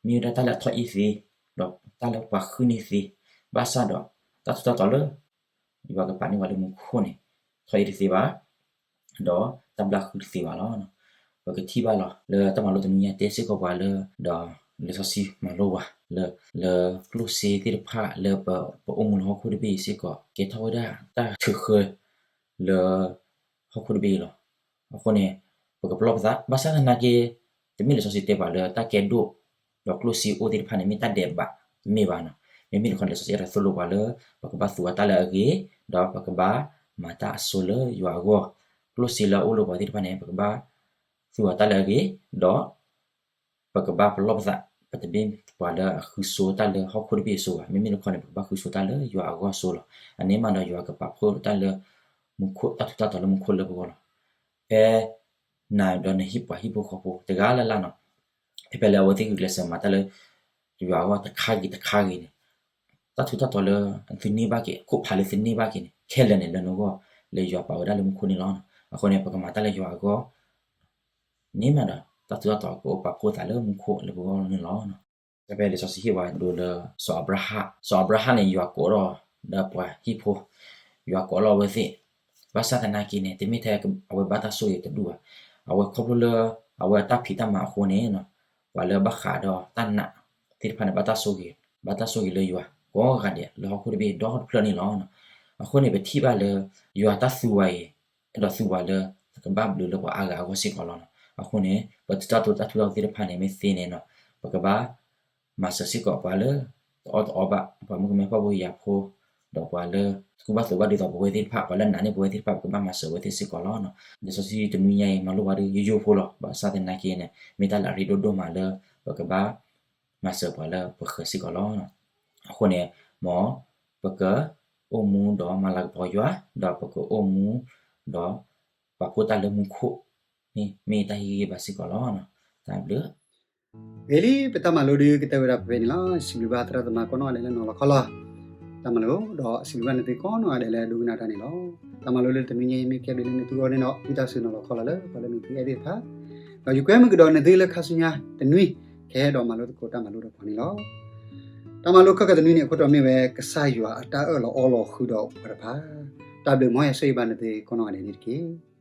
မ့ၢ်ဝဲဒၣ်တၢ်လၢအထီၣ်အ့ၣ်သ့, ဒီးတၢ်လၢပှၤဟုၣ်န့ၢ်သ့, ဘၣ်ဆၣ်ဒီး တၢ်ထူးတၢ်တီၤလၢ ယွၤကပာ်န့ၢ်ပှၤလၢမူခိၣ်န့ၣ် ထီၣ်အ့ၣ်တသ့ဘၣ်, ဒီးတၢ်ဘျၣ်ဃုတသ့ဘၣ်လီၤ. ပကထံၣ်ဘၣ်လီၤ လၢတၢ်မၤလိတနွံညါတဲစ့ၢ်ကီးပှၤလၢ ဒီးလံာ်စီဆှံမၤလိပှၤလၢ လၢကျိၣ်စ့သ့ၣ်တဖၣ်လၢပအိၣ်မူလၢဟီၣ်ခိၣ်တဘ့ၣ်အံၤစ့ၢ်ကီး ကဲထီၣ်ဝဲဒၣ်တၢ်ထုးဃၢ လၢ ဟီၣ်ခိၣ်တဘ့ၣ်အံၤလီၤ. အဃိန့ၣ် ပကပလီၢ်ပသး ဘၣ်ဆၣ်သနာ်က့ တမ့ၢ်လံာ်စီဆှံတဲပှၤလၢတၢ်ကဲဒိၣ် ဒီးကျိၣ်စ့အိၣ်သ့ၣ်တဖၣ်န့ၣ် မ့ၢ်တၢ်ဒဲးဘး တမ့ၢ်ဘၣ်နီၤ. မ့မ့ၢ်တခီန့ၣ် လံာ်စီဆှံအဲၣ်ဒိးသိၣ်လိပှၤလၢ ပကဘၣ်သူအီၤတၢ်လၢအဂ့ၤ, ဒီးပကဘၣ်မၤတၢ်အဆိလၢယွၤအဂီၢ်, ကျိၣ်စ့လၢအအိၣ်လၢပှၤသ့ၣ်တဖၣ်န့ၣ် ပကဘၣ်သူအီၤတၢ်လၢအဂ့ၤ, ဒီး ပကဘၣ်ပလီၢ်ပသး, ပတမ့ၢ်ပှၤလၢအဃုဆိတၢ်လၢဟီၣ်ခိၣ်တဘ့ၣ်အစိၤဘၣ်. မ့မ့ၢ်တခီန့ၣ် ပကဘၣ်ဃုဆိတၢ်လၢယွၤအဂီၢ်အစိၤလီၤ. အန့ၣ်မးဒီးယွၤကပာ်ဖှိၣ်တၢ်လၢ မူခိၣ် တၢ်ထူးတၢ်တီၤလၢမူခိၣ်လၢပဂီၢ်လီၤ. ဖဲ နၤဒီးနဟံၣ်ပှၤဟံၣ်ဖိဃီဖိတဂၤလၢ်လၢ်နီၤ, ဖဲဖဲလၢအဝဲသ့ၣ်ဂုာ်ကျဲးစၢးမၤတၢ်လၢ ယွၤအဂီၢ်တခါဂ့ၤတခါဂ့ၤန့ၣ် တၢ်ထူးတၢ်တီၤလၢသုန့ၢ်ဘၣ်က့ၤ အခိၣ်ဖးလၢသုန့ၢ်ဘၣ်က့ၤန့ၣ် ခဲလၢာ်န့ၣ်လၢနဂီၢ် လၢယွၤပာ်ဝဲဒၣ်လၢမူခိၣ်န့ၣ်လီၤ. အဃိန့ၣ် ပကမၤတၢ်လၢယွၤအဂီၢ် န့ၣ်မးဒီး တၢ်ထူးတၢ်တီၤကအိၣ်ပာ်ဖှိၣ်သးလၢမူခိၣ်လၢပဂီၢ်န့ၣ်လီၤ. ဖဲဖဲလံာ်စီဆှံဟ့ၣ်ဝဲဒိလၢ စီၤအၤဘြၤဟၣ်, စီၤအၤဘြၤဟၣ်န့ၣ် ယွၤကိးထီၣ်ဒီးပှၤဟံၣ်ဖိ, ယွၤကိးလီၤအဝဲသ့ၣ်, ဘၣ်ဆၣ်သနာ်က့န့ၣ် တမ့ၢ်ထဲအဝဲဘၣ်တၢ်ဆိၣ်ဂ့ၤတဒူၣ်ဘၣ်. အဝဲခီဖျိလၢ အဝဲအတၢ်ဖံးတၢ်မၤအဃိန့ၣ် ပှၤလၢဘၣ်ဃးဒီးတၢ်နာ်သ့ၣ်တဖၣ်န့ၣ် ဘၣ်တၢ်ဆိၣ်ဂ့ၤ, ဘၣ်တၢ်ဆိၣ်ဂ့ၤလၢယွၤ ကိးဂၤဒဲးလၢဟီၣ်ခိၣ်တဘ့ၣ်ဒီတဖျၢၣ်န့ၣ်လီၤ. အဃိန့ၣ် ပထံၣ်ဘၣ်လၢ ယွၤတၢ်သူဝဲအံၤ အဲၣ်ဒိးသူဝဲလၢ ကဘၣ်ဘျုးလၢပှၤအါဂၤအဂီၢ်စ့ၢ်ကီးလီၤ. အဃိန့ၣ် ပတၢ်တိာ်တၢ်ထူတၢ်တီၤသ့ၣ်တဖၣ်န့ၣ် မ့ၢ်သ့န့ၣ်နီၤ ပကဘၣ်မၤစၢၤစ့ၢ်ကီးပှၤလၢ တအီၣ်တအီဘၣ် ပှၤမုၣ်ကမဲဖှီၣ်ဖိယာ်ဖိ ဒီးပှၤလၢကူၣ်ဘၣ်သိးဘၣ်ဒ်သိးပဝဲသ့ၣ်တဖၣ် ပှၤလၢနာ်န့ၢ်ပဝဲသ့ၣ်တဖၣ် ပကဘၣ်မၤစၢၤဝဲသ့ၣ်စ့ၢ်ကီးလီၤ. လံာ်စီဆှံတနွံညါအံၤ မၤလိပှၤဒီးယိယိဖိလီၤ. ဘၣ်ဆၣ်သနာ်က့န့ၣ် မ့ၢ်တၢ်လၢအရ့ဒိၣ်ဒိၣ်မးလၢ ပကဘၣ် မၤစၢၤပှၤလၢပဃၢၤစ့ၢ်ကီးလီၤ. အဃိန့ၣ် မ်ပကအိၣ်မူဒီးမၤလၤကပီၤယွၤ ဒီးပကအိၣ်မူဒီး ပာ်ဖှိၣ်တၢ်လၢမူခိၣ်န့ၣ် မ့ၢ်တၢ်ဟ့ၣ်ဂံၢ်ဟ့ၣ်ဘါစ့ၢ်ကီးလီၤ. တၢ်ဘျုး ဂ့ၤလံ ပတၢ်မၤလိဒုးကတၢၢ်ဝဲဒၣ်ဖဲန့ၣ်လီၤ. စံးဘျုးဘၣ်သရၣ်သမါကိးနီၢ်ဂၤဒဲးလၢနီၤလီၤခီလီၤ တၢ်မၤလိ ဒီးစံးဘျုးဘၣ်နသုကိးနီၢ်ဂၤဒဲးလၢဒိကနၣ်တၢ်န့ၣ်လီၤ. တၢ်မၤလိလၢတနွံညါအံၤ မ့ၢ်ကဲဘျုးလၢနသုဂီၢ်န့ၣ်ဒီး ဝံသးစူၤနီၤလီၤခီလီၤလၢပှၤလၢနသုအဲၣ်သ့ၣ်တဖၣ် ဒီးယကွဲမုာ်ကဒီးနသုလၢခါဆူညါတနွံ ကဟဲဒီးမၤလိသကိးတၢ်မၤလိဒီးပှၤန့ၣ်လီၤ. တၢ်မၤလိခဲကိာ်တနွံန့ၣ် အခိၣ်တီမ့ၢ်ဝဲ ကစၢ်ယွၤအတၢ်အၢၣ်လီၤအီလီၤဃုာ်ဒီးပှၤတဖၣ်. တၢ်ဘျုးမ်ယွၤဆိၣ်ဂ့ၤဘၣ်နသုကိးနီၢ်ဂၤဒဲးန့ၣ်တက့ၢ်.